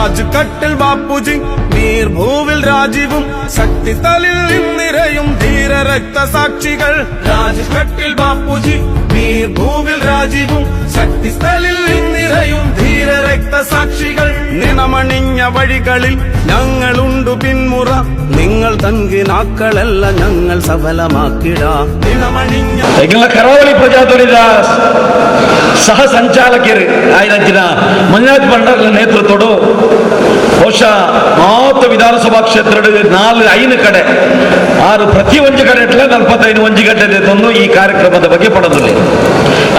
രാജ്ഘട്ടിൽ ബാപ്പുജി, മീർഭൂവിൽ രാജീവും, ശക്തിസ്ഥലിൽ നിന്നിരയും ധീര രക്തസാക്ഷികൾ. രാജ്ഘട്ടിൽ ബാപ്പുജി, മീർഭൂവിൽ രാജീവും, ശക്തിസ്ഥലിൽ നിന്നിരയും ധീര രക്തസാക്ഷികൾ. നിണമണിഞ്ഞ വഴികളിൽ ഞങ്ങളുണ്ടു പിന്മുറ, നിങ്ങൾ തങ്കിനാക്കളല്ല ഞങ്ങൾ സഫലമാക്കിടാം. നിണമണിഞ്ഞ ಎಂಕಲ್ನ ಕರಾವಳಿ ಪ್ರಜಾಧ್ವನಿದ ಸಹ ಸಂಚಾಲಕರು ಆಯ್ದಂಚಿನ ಮಂಜುನಾಥ್ ಭಂಡಾರ್ಲ ನೇತೃತ್ವಡು ಬಹುಶಃ ಮಾತ ವಿಧಾನಸಭಾ ಕ್ಷೇತ್ರದ ನಾಲ್ ಐದು ಕಡೆ ಆರು ಪ್ರತಿ ಒಂಜಿ ಕಡೆ ಇಟ್ಲೆ 45 ಒಂಜಿ ಗಂಟೆ ತಂದು ಈ ಕಾರ್ಯಕ್ರಮದ ಬಗ್ಗೆ ಪಡೋದಿಲ್ಲ.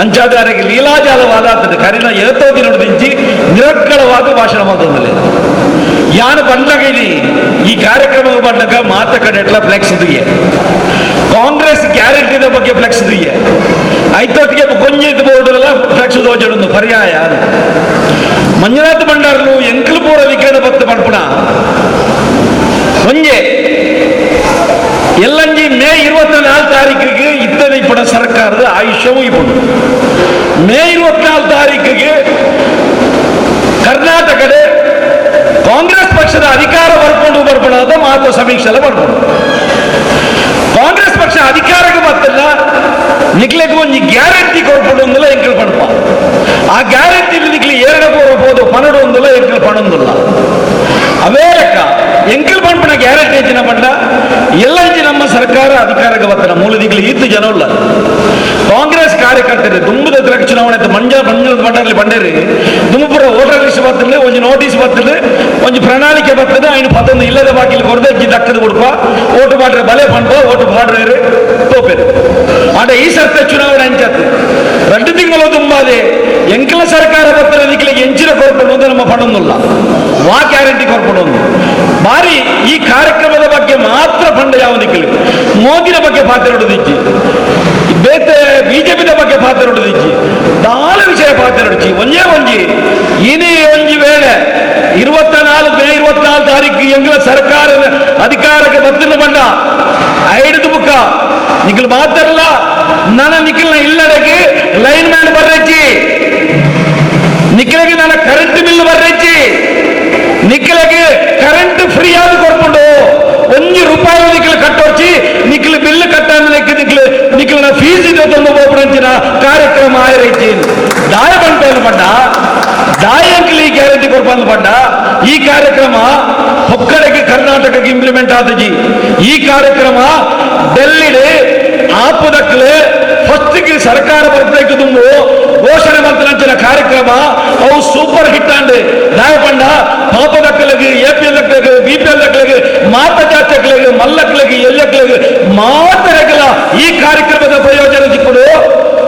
ಅಂಚಾದಾರಿಗೆ ಲೀಲಾಜಾಲವಾದ ಆಗ್ತದೆ. ಕರಿನ ಏತೋ ದಿನದಿಂಚಿ ನಿರರ್ಗಳವಾದ ಭಾಷಣ ಮಾಡೋದಿಲ್ಲ. ಯಾನು ಬಂದಾಗ ಇಲ್ಲಿ ಈ ಕಾರ್ಯಕ್ರಮ ಬಂದಾಗ ಮಾತ ಕಡೆ ಎಟ್ಲ ಫ್ಲೆಕ್ಸ್ ದುಯ್ಯೆ, ಕಾಂಗ್ರೆಸ್ ಗ್ಯಾರಂಟಿದ ಬಗ್ಗೆ ಫ್ಲೆಕ್ಸ್ ದುಯ್ಯೆ, ಐತೊಟ್ಟಿಗೆ ಕೊಂಜಿದ ಬೋರ್ಡ್ ಎಲ್ಲ ಫ್ಲೆಕ್ಸ್ ದೋಜಡೊಂದು ಪರ್ಯಾಯ. ಮಂಜುನಾಥ್ ಭಂಡಾರ್ಲು ಎಂಕಲು ಪೂರ ವಿಕಿರಣ ಭಕ್ತ ಪಡ್ಪುಣ ಒಂಜೆ ಎಲ್ಲಂಜಿ ಮೇ 24 ತಾರೀಕಿಗೆ ಇತ್ತನೆ ಇಪ್ಪಡ ಸರ್ಕಾರದ ಆಯುಷ್ಯವೂ ಇಪ್ಪಡು. ಮೇ 24 ತಾರೀಕಿಗೆ ಕರ್ನಾಟಕದ ಕಾಂಗ್ರೆಸ್ ಪಕ್ಷದ ಅಧಿಕಾರ ಬರ್ಕೊಂಡು ಬರ್ಪಣದ ಮಾತು ಸಮೀಕ್ಷೆ ಬರ್ಕೊಂಡು ಕಾಂಗ್ರೆಸ್ ಪಕ್ಷ ಅಧಿಕಾರಕ್ಕೆ ಬತ್ತಲ್ಲ ನಿಕ್ಲೆಗ್ ಒಂಜಿ ಗ್ಯಾರಂಟಿ ಕೊರ್ಪುಂಡು ಒಂದುಲ ಎಂಕಲ್ ಪಣಪ. ಆ ಗ್ಯಾರಂಟಿ ನಿಕ್ಲೆ ಏರಡ ಪೋದು ಪನ್ನಡು ಒಂದುಲ ಎಂಕಲ್ ಪಣೊಂದುಲ್ಲ. ಅವೇ ಲೆಕ್ಕ ಎಂಕಲ್ ಪಣ್ಪಣ ಗ್ಯಾರಂಟಿ ಹೆಚ್ಚಿನ ಪಂಡ ಎಲ್ಲಂಜಿ ನಮ್ಮ ಸರ್ಕಾರ ಅಧಿಕಾರಕ್ಕೆ ಬತ್ತನ ಮೂಲ ದಿಕ್ಲು ಈತು ಜನ ಉಲ್ಲ. ಕಾಂಗ್ರೆಸ್ ಕಾರ್ಯಕರ್ತರು ದುಂಬುದ ಚುನಾವಣೆ ಮಂಜ ಮಂಜ ಬಂಡರ್ಲಿ ಬಂಡೇರಿ ದುಂಬುಪುರ ವೋಟರ್ ಲಿಸ್ಟ್ ಬರ್ತದೆ, ಒಂಜಿ ನೋಟಿಸ್ ಬರ್ತದೆ, ಒಂಜಿ ಪ್ರಣಾಳಿಕೆ ಬರ್ತದೆ. ಐನು ಪತ್ತೊಂದು ಇಲ್ಲದ ಬಾಕಿಲ್ ಕೊಡದೆ ಅಜ್ಜಿ ದಕ್ಕದ ಕೊಡ್ಪ ಓಟು ಮಾಡ್ರೆ ಬಲೆ ಪಂಪ ಓಟು ಮಾಡ್ರೆ ತೋಪೇರು. ಆಟ ಈ ಸರ್ತ ಚುನಾವಣೆ ಅಂಚತ್ತು 2 ತಿಂಗಳು ತುಂಬಾದೆ ಎಂಕಲ ಸರ್ಕಾರ ಬರ್ತದೆ ನಿಕ್ಲಿಗೆ ಎಂಚಿನ ಕೊರ್ಪಡು ಅಂತ ನಮ್ಮ ಪಣೊಂದುಲ್ಲ ವಾ ಗ್ಯಾರಂಟಿ ಕೊರ್ಪಡು. ಬಾರಿ ಈ ಕಾರ್ಯಕ್ರಮದ ಬಗ್ಗೆ ಮಾತ್ರ ಫಂಡ ಯಾವ ನಿಕ್ಕಲಿ ಮೋದಿನ ಬಗ್ಗೆ ಪಾತ್ರ ಬೇತೆ ಬಿಜೆಪಿದ ಬಗ್ಗೆ ಪಾತ್ರ ಹೊಡೆದಿಚ್ಚಿ ದಾಲ ವಿಷಯ ಪಾತ್ರ ಹೊಡಿಚಿ ಒಂಜೇ ಒಂಜಿ ಇನಿ ಒಂಜಿ ವೇಳೆ 24 ಮೇ 24 ತಾರೀಕು ಎಂಗಳ ಸರ್ಕಾರ ಅಧಿಕಾರಕ್ಕೆ ಬತ್ತಿನ ಬಂಡ ಐದು ಬುಕ್ಕ ನಿಖಲ್ ಮಾತ್ರಲ್ಲ ನನ್ನ ನಿಖಲ್ನ ಇಲ್ಲಡಕ್ಕೆ ಲೈನ್ ಮ್ಯಾನ್ ಬರ್ರಚ್ಚಿ, ನಿಖಲಿಗೆ ನನ್ನ ಕರೆಂಟ್ ಬಿಲ್ ಬರ್ರಚ್ಚಿ, ನಿಖಲಿಗೆ ಕರೆಂಟ್ ಫ್ರೀ ಆದ ಕೊಡ್ಕೊಂಡು ಒಂಜಿ ರೂಪಾಯಿ ನಿಖಲ್ ಕಟ್ಟೋಚಿ ನಿಖಲ್ ಬಿಲ್ ಕಟ್ಟ ನಿಖಲ್ ನಿಖಲ್ನ ಫೀಸ್ ಇದೆ ತಂದು ಹೋಗ್ಬಿಡಂಚಿನ ಕಾರ್ಯಕ್ರಮ ಆಯ್ರೈತಿ. ದಾಯ ಬಂಟೇನು ಪಂಡ ದಾಯಂಕಲಿ ಗ್ಯಾರಂಟಿ ಕೊಡ್ಬಂದು ಪಂಡ ಈ ಕಾರ್ಯಕ್ರಮ ಹೊಕ್ಕಡೆಗೆ ಕರ್ನಾಟಕಕ್ಕೆ ಇಂಪ್ಲಿಮೆಂಟ್ ಆದಜಿ. ಈ ಕಾರ್ಯಕ್ರಮ ಡೆಲ್ಲಿಡೆ ಆಪದಕ್ಕಲೆ ಫಸ್ಟ್ಗೆ ಸರ್ಕಾರ ಬರಬೇಕು ತುಂಬು ಘೋಷಣೆ ಮಂತ್ರಂಚಿನ ಕಾರ್ಯಕ್ರಮ ಅವು super hit and ದಾಯ ಪಂಡ ಪಾಪದಕ್ಕಲಿಗೆ A P L ದಕ್ಕಲಿಗೆ B P L ದಕ್ಕಲಿಗೆ ಮಾತ ಜಾತಕಲಿಗೆ ಮಲ್ಲಕ್ಕಲಿಗೆ ಎಲ್ಲಕ್ಕಲಿಗೆ ಮಾತರಗಲ ಈ ಕಾರ್ಯಕ್ರಮದ ಪ್ರಯೋಜನ ಸಿಕ್ಕುಡು.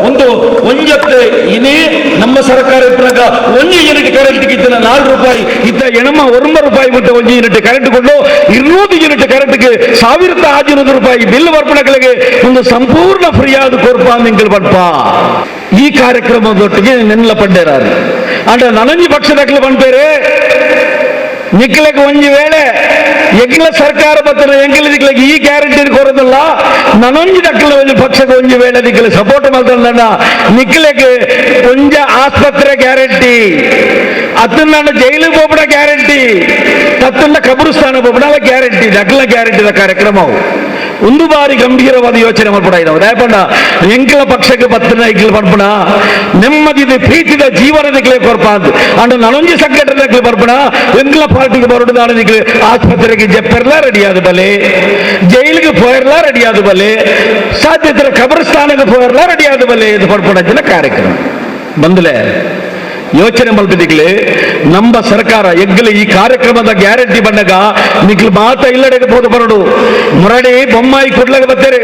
ಒಂದು ಒಂಜತ್ತೆ ಇನಿ ನಮ್ಮ ಸರ್ಕಾರ ಇಪ್ಪನಾಗ ಒಂದು ಯೂನಿಟ್ ಕರೆಂಟ್ ಇದ್ದ 4 ರೂಪಾಯಿ ಇದ್ದ ಎಣಮ 9 ರೂಪಾಯಿ ಬಿಟ್ಟು ಒಂದು ಯೂನಿಟ್ ಕರೆಂಟ್ ಕೊಟ್ಟು 200 ಯೂನಿಟ್ ಕರೆಂಟ್ಗೆ 1500 ರೂಪಾಯಿ ಬಿಲ್ ಬರ್ಪಣಗಳಿಗೆ ಒಂದು ಸಂಪೂರ್ಣ ಫ್ರೀ ಆದ ಕೊರ್ಪ ನಿಂಕಲ್ ಪಡ್ಪ. ಈ ಕಾರ್ಯಕ್ರಮದೊಟ್ಟಿಗೆ ನೆನ್ಲ ಪಡ್ಡೇರಾರು ಅಂಡ ನನಂಜಿ ಪಕ್ಷದಕ್ಲೆ ಪಂಪೇರೆ ನಿಕ್ಲಕ್ಕೆ ಒಂಜಿ ವೇಳೆ ಎಂಗ್ಲ ಸರ್ಕಾರ ಬತ್ತನ ಎಂಗ್ಲ ದಿಕ್ಲಕ್ಕೆ ಈ ಗ್ಯಾರಂಟಿ ಕೊರೋದಲ್ಲ ನನೊಂಜಿ ದಕ್ಕಲ ಒಂಜಿ ಪಕ್ಷಕ್ಕೆ ಒಂಜಿ ವೇಳೆ ದಿಕ್ಕಲೆ ಸಪೋರ್ಟ್ ಮಾಡ್ತಂದ ನಿಕ್ಲಕ್ಕೆ ಒಂಜ ಆಸ್ಪತ್ರೆ ಗ್ಯಾರಂಟಿ, ಅತ್ತನ್ನ ಜೈಲು ಹೋಗ್ಬಿಡ ಗ್ಯಾರಂಟಿ, ತತ್ತನ್ನ ಕಬ್ರಸ್ಥಾನ ಹೋಗ್ಬಿಡ ಗ್ಯಾರಂಟಿ, ದಕ್ಕಲ ಗ್ಯಾರಂಟಿದ ಕಾರ್ಯಕ್ರಮವು ಒಂದು ಬಾರಿ ಗಂಭೀರವಾದ ಯೋಚನೆ ಮಾಡ್ಬಿಡ ಇದಾವೆ. ದಯಪಂಡ ಎಂಕಲ ಪಕ್ಷಕ್ಕೆ ಬತ್ತನ ಇಕ್ಲ ಪಡ್ಪಣ ನೆಮ್ಮದಿದ ಪ್ರೀತಿದ ಜೀವನ ನಿಕ್ಲೆ ಕೊರ್ಪ ಅಂಡ್ ನನೊಂಜಿ ಸಂಘಟನೆ ನಿಕ್ಲೆ ಬರ್ಪಣ ಎಂಕಲ ಪಾರ್ಟಿಗೆ ಬರೋದಾನ ನಿಕ್ಲೆ ಆಸ್ಪತ್ರೆಗೆ ಜಪ್ಪೆರ್ಲ ರೆಡಿ ಆದ ಬಲೆ, ಜೈಲಿಗೆ ಪೋಯರ್ಲ ರೆಡಿ ಆದ ಬಲೆ, ಸಾಧ್ಯತೆ ಕಬ್ರಸ್ಥಾನಕ್ಕೆ ಪೋಯರ್ಲ ರೆಡಿ ಆದ ಬಲೆ ಇದು ಪಡ್ಪಣ ಕಾರ್ಯಕ್ರಮ ಬಂದಲೆ ಯೋಚನೆ ಮಲ್ಪಿದಿಕ್ಲೆ ನಮ್ಮ ಸರ್ಕಾರ ಎಗ್ಗಲ ಈ ಕಾರ್ಯಕ್ರಮದ ಗ್ಯಾರಂಟಿ ಬಂದಾಗ ನಿಕ್ಲು ಮಾತ ಇಲ್ಲಡೆಗೆ ಹೋದ ಬರಡು ಮುರಡಿ ಬೊಮ್ಮಾಯಿ ಕುಡ್ಲಗ ಬರ್ತಾರೆ.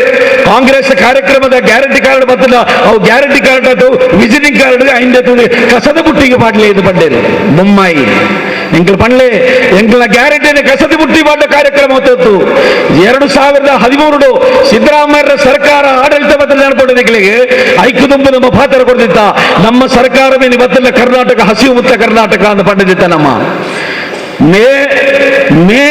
ಕಾಂಗ್ರೆಸ್ ಕಾರ್ಯಕ್ರಮದ ಗ್ಯಾರಂಟಿ ಕಾರ್ಡ್ ಬತ್ತಲ್ಲ, ಅವು ಗ್ಯಾರಂಟಿ ಕಾರ್ಡ್ ಅದು ವಿಸಿಟಿಂಗ್ ಕಾರ್ಡ್ ಐಂದೆ ತುಳಿ ಕಸದ ಬುಟ್ಟಿಗೆ ಪಾಡ್ಲೆ ಇದು ಬಂಡೇರು ಬೊಮ್ಮಾಯಿ ಎಂಕಲ್ ಪಂಡ್ಲೆ ಎಂಕಲ್ನ ಗ್ಯಾರಂಟಿನ ಕಸದ ಬುಟ್ಟಿ ಪಾಡ ಕಾರ್ಯಕ್ರಮ ಹೊತ್ತು 2013 ಸಿದ್ದರಾಮಯ್ಯರ ಸರ್ಕಾರ ಆಡಳಿತ ಬದಲು ನೆನಪು ನಿಕ್ಲಿಗೆ ಐಕ್ಯದುಂಬು ನಮ್ಮ ಪಾತ್ರ ಕೊಡ್ತಿತ್ತ ನಮ್ಮ ಸರ್ಕಾರವೇ ಬತ್ತಲ್ಲ ಕರ್ನಾಟಕ ಹಸಿವು ಮುಕ್ತ ಕರ್ನಾಟಕ ಅಂತ ಪಡೆದಿತ್ತ ನಮ್ಮ ಮೇ ಮೇ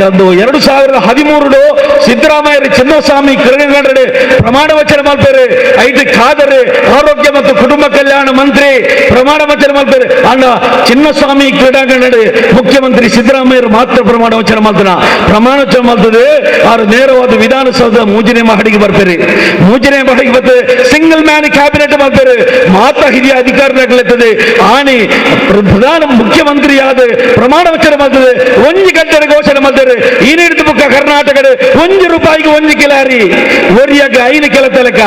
ಒಂದು 2013 ಸಿದ್ದರಾಮಯ್ಯ ಚಿನ್ನಸ್ವಾಮಿ ಕರುಣಗಂಡ್ರೆ ಪ್ರಮಾಣ ವಚನ ಮಾಡ್ತಾರೆ. ಐದು ಖಾದರೆ ಆರೋಗ್ಯ ಮತ್ತು ಕುಟುಂಬ ಕಲ್ಯಾಣ ಮಂತ್ರಿ ಪ್ರಮಾಣ ಪ್ರಮಾಣ ವಚನ ಮಾಡ್ತಾರೆ. ಅಂಡ ಚಿನ್ನಸ್ವಾಮಿ ಕ್ರೀಡಾಂಗಣ ಮುಖ್ಯಮಂತ್ರಿ ಸಿದ್ದರಾಮಯ್ಯರು ಮಾತ್ರ ಪ್ರಮಾಣ ವಚನ ಮಾಡ್ತಾನ. ಪ್ರಮಾಣ ವಚನ ಮಾಡ್ತದೆ ಆರು ನೇರವಾದ ವಿಧಾನಸೌಧ ಮೂಜನೇ ಮಹಡಿಗೆ ಬರ್ತಾರೆ. ಮೂಜನೇ ಮಹಡಿಗೆ ಬರ್ತಾರೆ, single man cabinet ಮಾಡ್ತಾರೆ. ಮಾತ್ರ ಹಿರಿಯ ಅಧಿಕಾರಿಗಳಾಗ್ಲತ್ತದೆ. ಆಣಿ ಪ್ರಧಾನ ಮುಖ್ಯಮಂತ್ರಿಯಾದ ಪ್ರಮಾಣ ವಚನ ಮಾಡ್ತದೆ. 1 ಗಂಟೆ ಘೋಷಣೆ ಮಾಡ್ತಾರೆ. ಈ ನೀಡಿದ ಬುಕ್ಕ ಕರ್ನಾಟಕದ 1 ರೂಪಾಯಿಗೆ 1 ಕಿಲಾರಿ ಒರಿಯಾಗ 5 ಕೆಲ ತಲಕ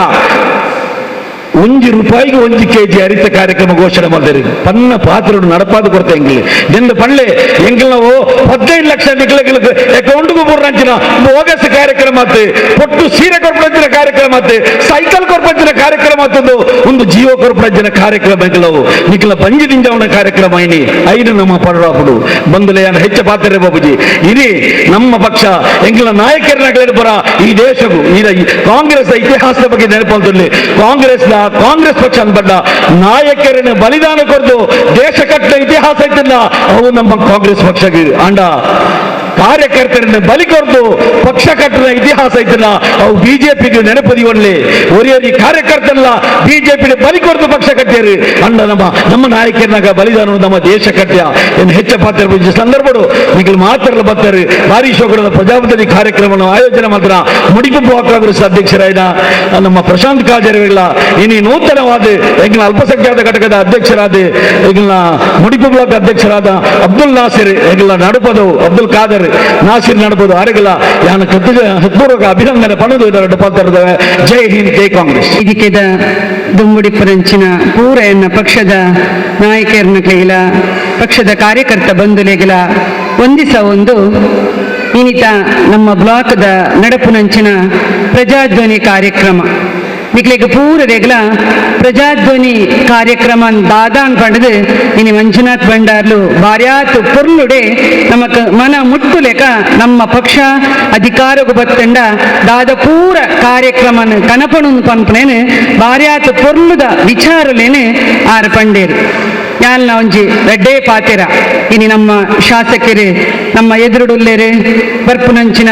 1 ರೂಪಾಯಿಗೆ 1 ಕೆಜಿ ಹರಿತ ಕಾರ್ಯಕ್ರಮ ಘೋಷಣೆ ಮಾಡ್ತಾರೆ. ಪನ್ನ ಪಾತ್ರ ನಡಪಾದ ಕೊರತೆ ಎಂಗಿಲ್ಲ ನಿಂದ ಪಳ್ಳೆ ಎಂಗಿಲ್ ನಾವು 15 ಲಕ್ಷ ನಿಕ್ಲಗಳಿಗೆ ಅಕೌಂಟ್ಗೂ ಬುರ್ರಂಚಿನ ಬೋಗಸ್ ಕಾರ್ಯಕ್ರಮ ಆತು, ಪೊಟ್ಟು ಸೀರೆ ಕೊರ್ಪಂಚಿನ ಕಾರ್ಯಕ್ರಮ ಆತು, ಸೈಕಲ್ ಕೊರ್ಪಂಚಿನ ಕಾರ್ಯಕ್ರಮ ಆತದ್ದು ಒಂದು ಜೀವ ಕೊರ್ಪಂಚಿನ ಕಾರ್ಯಕ್ರಮ ಎಂಗಿಲವು ನಿಕ್ಲ ಬಂಜಿ ದಿಂಜವನ ಕಾರ್ಯಕ್ರಮ ಐನಿ ಐನು ನಮ್ಮ ಪಡರಾಪುಡು ಬಂದುಲೆಯನ್ನು ಹೆಚ್ಚ ಪಾತ್ರೆ ಬಾಬುಜಿ. ಇಡೀ ನಮ್ಮ ಪಕ್ಷ ಎಂಗಿಲ ನಾಯಕರನ್ನ ಪರ ಈ ದೇಶಕ್ಕೂ ಈ ಕಾಂಗ್ರೆಸ್ ಇತಿಹಾಸದ ಬಗ್ಗೆ ನೆನಪಂತಲ್ಲಿ ಕಾಂಗ್ರೆಸ್ ಪಕ್ಷ ಅನ್ಬಂಡ ನಾಯಕರನ್ನ ಬಲಿದಾನ ಕೊಡ್ದು ದೇಶ ಕಟ್ಟ ಇತಿಹಾಸ ಇದ್ದಿಲ್ಲ ಅವು ನಮ್ಮ ಕಾಂಗ್ರೆಸ್ ಪಕ್ಷಕ್ಕೆ. ಅಂಡ ಕಾರ್ಯಕರ್ತರನ್ನ ಬಲಿ ಕೊಡ್ದು ಪಕ್ಷ ಕಟ್ಟದ ಇತಿಹಾಸ ಇದ್ದಿಲ್ಲ ಅವು ಬಿಜೆಪಿಗೆ ನೆನಪದಿ ಒಳ್ಳೆ ಒರಿಯರಿ ಕಾರ್ಯಕರ್ತರಲ್ಲ ಬಿಜೆಪಿ ಬಲಿ ಕೊಡ್ದು ಪಕ್ಷ ಕಟ್ಟಿಯರು. ಅಂಡ ನಮ್ಮ ನಮ್ಮ ನಾಯಕರನ್ನಾಗ ಬಲಿದಾನ ನಮ್ಮ ದೇಶ ಕಟ್ಟ್ಯ ಏನು ಹೆಚ್ಚ ಪಾತ್ರ ಸಂದರ್ಭಡು ನಿಖಿಲ್ ಮಾತ್ರ ಬರ್ತಾರೆ. ಭಾರಿ ಶೋಕದ ಪ್ರಜಾಪತಿ ಕಾರ್ಯಕ್ರಮವನ್ನು ಆಯೋಜನೆ ಮಾತ್ರ ಮುಡಿಪು ಬ್ಲಾಕ್ ಕಾಂಗ್ರೆಸ್ ಅಧ್ಯಕ್ಷರಾದ ನಮ್ಮ ಪ್ರಶಾಂತ್ ಕಾಜರ್ವಿಲ್ಲ ಇನಿ ನೂತನವಾದ ಎಂಗಿನ ಅಲ್ಪಸಂಖ್ಯಾತ ಘಟಕದ ಅಧ್ಯಕ್ಷರಾದ ಎಂಗಿನ ಮುಡಿಪು ಬ್ಲಾಕ್ ಅಧ್ಯಕ್ಷರಾದ ಅಬ್ದುಲ್ ನಾಸಿರ್ ಎಂಗಿನ ನಡುಪದವು ಅಬ್ದುಲ್ ಖಾದರ್ ನಾಸಿರ್ ನಡಬಹುದು ಆರೆಗಲ ಯಾನ ಹೃತ್ಪೂರ್ವಕ ಅಭಿನಂದನೆ ಪಡೆದು ಇದರ ಪಾತ್ರದವೆ. ಜೈ ಹಿಂದ್, ಜೈ ಕಾಂಗ್ರೆಸ್. ಇದಕ್ಕೆದ ದುಂಬುಡಿಪುರಂಚಿನ ಪೂರ ಎನ್ನ ಪಕ್ಷದ ನಾಯಕರನ್ನ ಕೈಲ ಪಕ್ಷದ ಕಾರ್ಯಕರ್ತ ಬಂಧುಲೆಗಲ ಒಂದಿಸ ಒಂದು ಇನ್ನಿತ ನಮ್ಮ ಬ್ಲಾಕ್ದ ನಡಪುನಂಚಿನ ಪ್ರಜಾಧ್ವನಿ ಕಾರ್ಯಕ್ರಮ ನಿಕ್ಲೆಗ್ ಪೂರರೆಗ್ಲ ಪ್ರಜಾಧ್ವನಿ ಕಾರ್ಯಕ್ರಮ ದಾದಾನ್ ಪಂಡದು ಇನಿ ಮಂಜುನಾಥ್ ಭಂಡಾರ್ಲು ಬಾರ್ಯಾತ್ ಪೊರ್ಲುಡೆ ನಮಕ್ ಮನ ಮುಟ್ಟುಲೆಕ ನಮ್ಮ ಪಕ್ಷ ಅಧಿಕಾರಗು ಬತ್ತಂಡ ದಾದ ಪೂರ ಕಾರ್ಯಕ್ರಮನ ಕನಪಣು ಪನ್ಪನೇನು ಬಾರ್ಯಾತ್ ಪೊರ್ಲುದ ವಿಚಾರಲೇನೆ ಆರ್ ಪಂಡೇರು. ಯಾಲ್ನ ಒಂಜಿ ರಡ್ಡೇ ಪಾತೆರ ಇನಿ ನಮ್ಮ ಶಾಸಕರು ನಮ್ಮ ಎದುರುಡುಲ್ಲೇರು ಬರ್ಪುನಂಚಿನ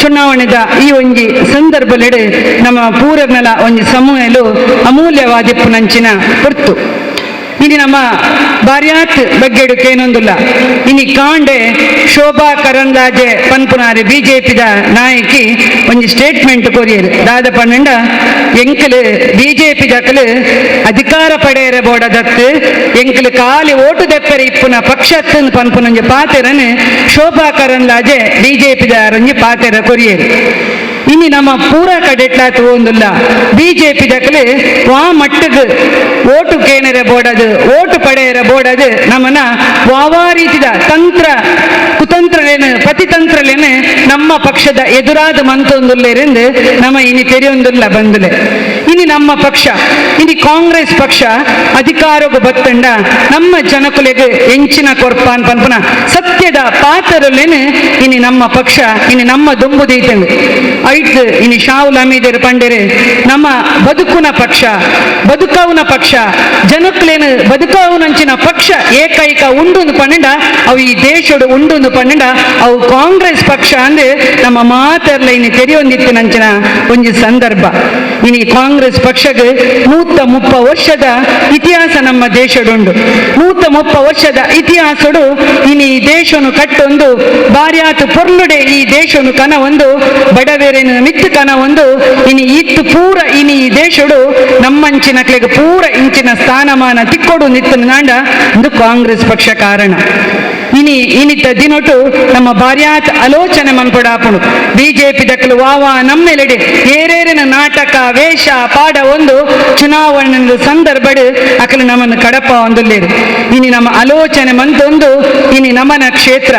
ಚುನಾವಣೆದ ಈ ಒಂಜಿ ಸಂದರ್ಭಲೆಡು ನಮ್ಮ ಪೂರರ್ನಲ ಒಂಜಿ ಸಮೂಹಲು ಅಮೂಲ್ಯವಾದಿಪ್ಪುನಂಚಿನ ಪೊರ್ತು. ಇನಿ ನಮ್ಮ ಬಾರ್ಯಾತ್ ಬಗ್ಗೆಡುಕ್ಕೆ ಏನೊಂದುಲ್ಲ. ಇನಿ ಕಾಂಡೆ ಶೋಭಾ ಕರಂದ್ಲಾಜೆ ಪನ್ಪುನಾರಿ ಬಿಜೆಪಿದ ನಾಯಕಿ ಒಂಜಿ ಸ್ಟೇಟ್ಮೆಂಟ್ ಕೊರಿಯರು. ದಾದ ಪನ್ನಂಡ ಎಂಕಲು ಬಿಜೆಪಿ ದಕಲು ಅಧಿಕಾರ ಪಡೆಯರ ಬೋಡದತ್ತು ಎಂಕಲು ಖಾಲಿ ಓಟು ದೆಪ್ಪರೆ ಇಪ್ಪುನ ಪಕ್ಷತ್ತನ್ ಪನ್ಪುನಂಜಿ ಪಾತೆರನು ಶೋಭಾ ಕರಂದ್ಲಾಜೆ ಬಿಜೆಪಿದ ಒಂಜಿ ಪಾತೆರ ಕೊರಿಯರು. ಇನಿ ನಮ್ಮ ಪೂರ ಕಡೆಟ್ಲಾತು ಒಂದುಲ್ಲ ಬಿಜೆಪಿ ದಕಲು ವಾ ಮಟ್ಟಕ್ಕೆ ಓಟು ಕೇನರೆ ಬೋಡದು ಓಟು ಪಡೆಯರ ಬೋಡದು ನಮ್ಮನ ವಾವಾ ರೀತಿದ ತಂತ್ರ ಕುತಂತ್ರಲೇನು ಪ್ರತಿತಂತ್ರಲೇನು ನಮ್ಮ ಪಕ್ಷದ ಎದುರಾದ ಮಂತೊಂದುಲ್ಲೇರೆಂದು ನಮ್ಮ ಇನಿ ತೆರೆಯೊಂದುಲ್ಲ ಬಂದುಲೆ. ಇನಿ ನಮ್ಮ ಪಕ್ಷ ಇನಿ ಕಾಂಗ್ರೆಸ್ ಪಕ್ಷ ಅಧಿಕಾರಗು ಬತ್ತಂಡ ನಮ್ಮ ಜನಕುಲೆಗೆ ಎಂಚಿನ ಕೊರ್ಪಾನ್ ಪನ್ಪುನ ಸತ್ಯದ ಪಾತ್ರಲೇನು ಇನಿ ನಮ್ಮ ಪಕ್ಷ ಇನಿ ನಮ್ಮ ದುಂಬು ದೀತಂದು ಐಟ್ ಇನಿ ಶಾವುಲ್ ಅಮೀದರ್ ಪಂಡೇರು ನಮ್ಮ ಬದುಕುನ ಪಕ್ಷ ಬದುಕವನ ಪಕ್ಷ ಜನಕ್ಲೇನು ಬದುಕವನಂಚಿನ ಪಕ್ಷ ಏಕೈಕ ಉಂಡು ಪನ್ನಂಡ ಅವು ಈ ದೇಶಡು ಉಂಡು ಪನ್ನಂಡ ಅವು ಕಾಂಗ್ರೆಸ್ ಪಕ್ಷ ಅಂದ್ರೆ ನಮ್ಮ ಮಾತೆರ್ಲ ಇನಿ ತೆರೆಯೊಂದಿತ್ತಿನಂಚಿನ ಒಂಜಿ ಸಂದರ್ಭ. ಇನಿ ಕಾಂಗ್ರೆಸ್ ಪಕ್ಷಗೆ 130 ವರ್ಷದ ಇತಿಹಾಸ ನಮ್ಮ ದೇಶಡುಂಡು. 130 ವರ್ಷದ ಇತಿಹಾಸಡು ಇನಿ ಈ ದೇಶನು ಕಟ್ಟೊಂದು ಬಾರ್ಯಾತು ಪೊರ್ಲುಡೆ ಈ ದೇಶನು ಕನ ಒಂದು ಬಡವೇರೇನು ಮಿತ್ತು ಕನ ಒಂದು ಇನಿ ಇತ್ತು ಪೂರ ಇನಿ ಈ ದೇಶಡು ನಮ್ಮಂಚಿನ ಕ್ಲೆಗ್ ಪೂರ ಇಂಚಿನ ಸ್ಥಾನಮಾನ ತಿಕ್ಕೊಡು ನಿತ್ತು ನಾಂಡ ಒಂದು ಕಾಂಗ್ರೆಸ್ ಪಕ್ಷ ಕಾರಣ. ಇನಿ ಇನಿತ ದಿನೊಟು ನಮ್ಮ ಬಾರ್ಯಾತ್ ಆಲೋಚನೆ ಮನ್ಪಡಾಪುಣು ಬಿಜೆಪಿ ದಕ್ಕಲು ವಾವಾ ನಮ್ಮೆಲೆಡೆ ಏರೇರಿನ ನಾಟಕ ವೇಷ ಪಾಡ ಒಂದು ಚುನಾವಣೆ ಸಂದರ್ಭಡು ಅಕಲು ನಮ್ಮನ್ನು ಕಡಪ ಒಂದುಲ್ಲೇರು. ಇನಿ ನಮ್ಮ ಆಲೋಚನೆ ಮಂತೊಂದು ಇನಿ ನಮನ ಕ್ಷೇತ್ರ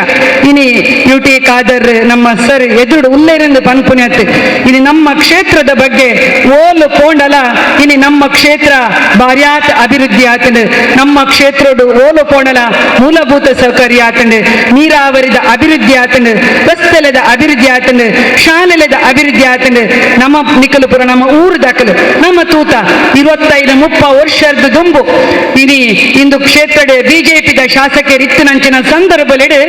ಇನಿ ಯು ಟಿ ಖಾದರ್ ನಮ್ಮ ಸರ್ ಎದುರು ಉಲ್ಲೇರೆಂದು ಪನ್ಪುಣ್ಯತ್ ಇನಿ ನಮ್ಮ ಕ್ಷೇತ್ರದ ಬಗ್ಗೆ ಓಲು ಪೋಂಡಲ ಇನಿ ನಮ್ಮ ಕ್ಷೇತ್ರ ಬಾರ್ಯಾತ್ ಅಭಿವೃದ್ಧಿ ಆತಂಡು ನಮ್ಮ ಕ್ಷೇತ್ರಡು ಓಲು ಪೋಂಡಲ ಮೂಲಭೂತ ಸೌಕರ್ಯ ಆತಂಡು, ನೀರಾವರಿದ ಅಭಿವೃದ್ಧಿ ಆತಂಡು, ರಸ್ತೆಲದ ಅಭಿವೃದ್ಧಿ ಆತಂಡು, ಶಾಲೆಲದ ಅಭಿವೃದ್ಧಿ ಆತಂಡು. ನಮ್ಮ ನಿಕಲಪುರ ನಮ್ಮ ಊರು ದಾಖಲು ನಮ್ಮ ತೂತ 25-30 ವರ್ಷದ ದುಂಬು ಇನಿ ಇಂದು ಕ್ಷೇತ್ರದ ಬಿಜೆಪಿದ ಶಾಸಕರಿತ್ತಿನಂಚಿನ ಸಂದರ್ಭದಲ್ಲಿ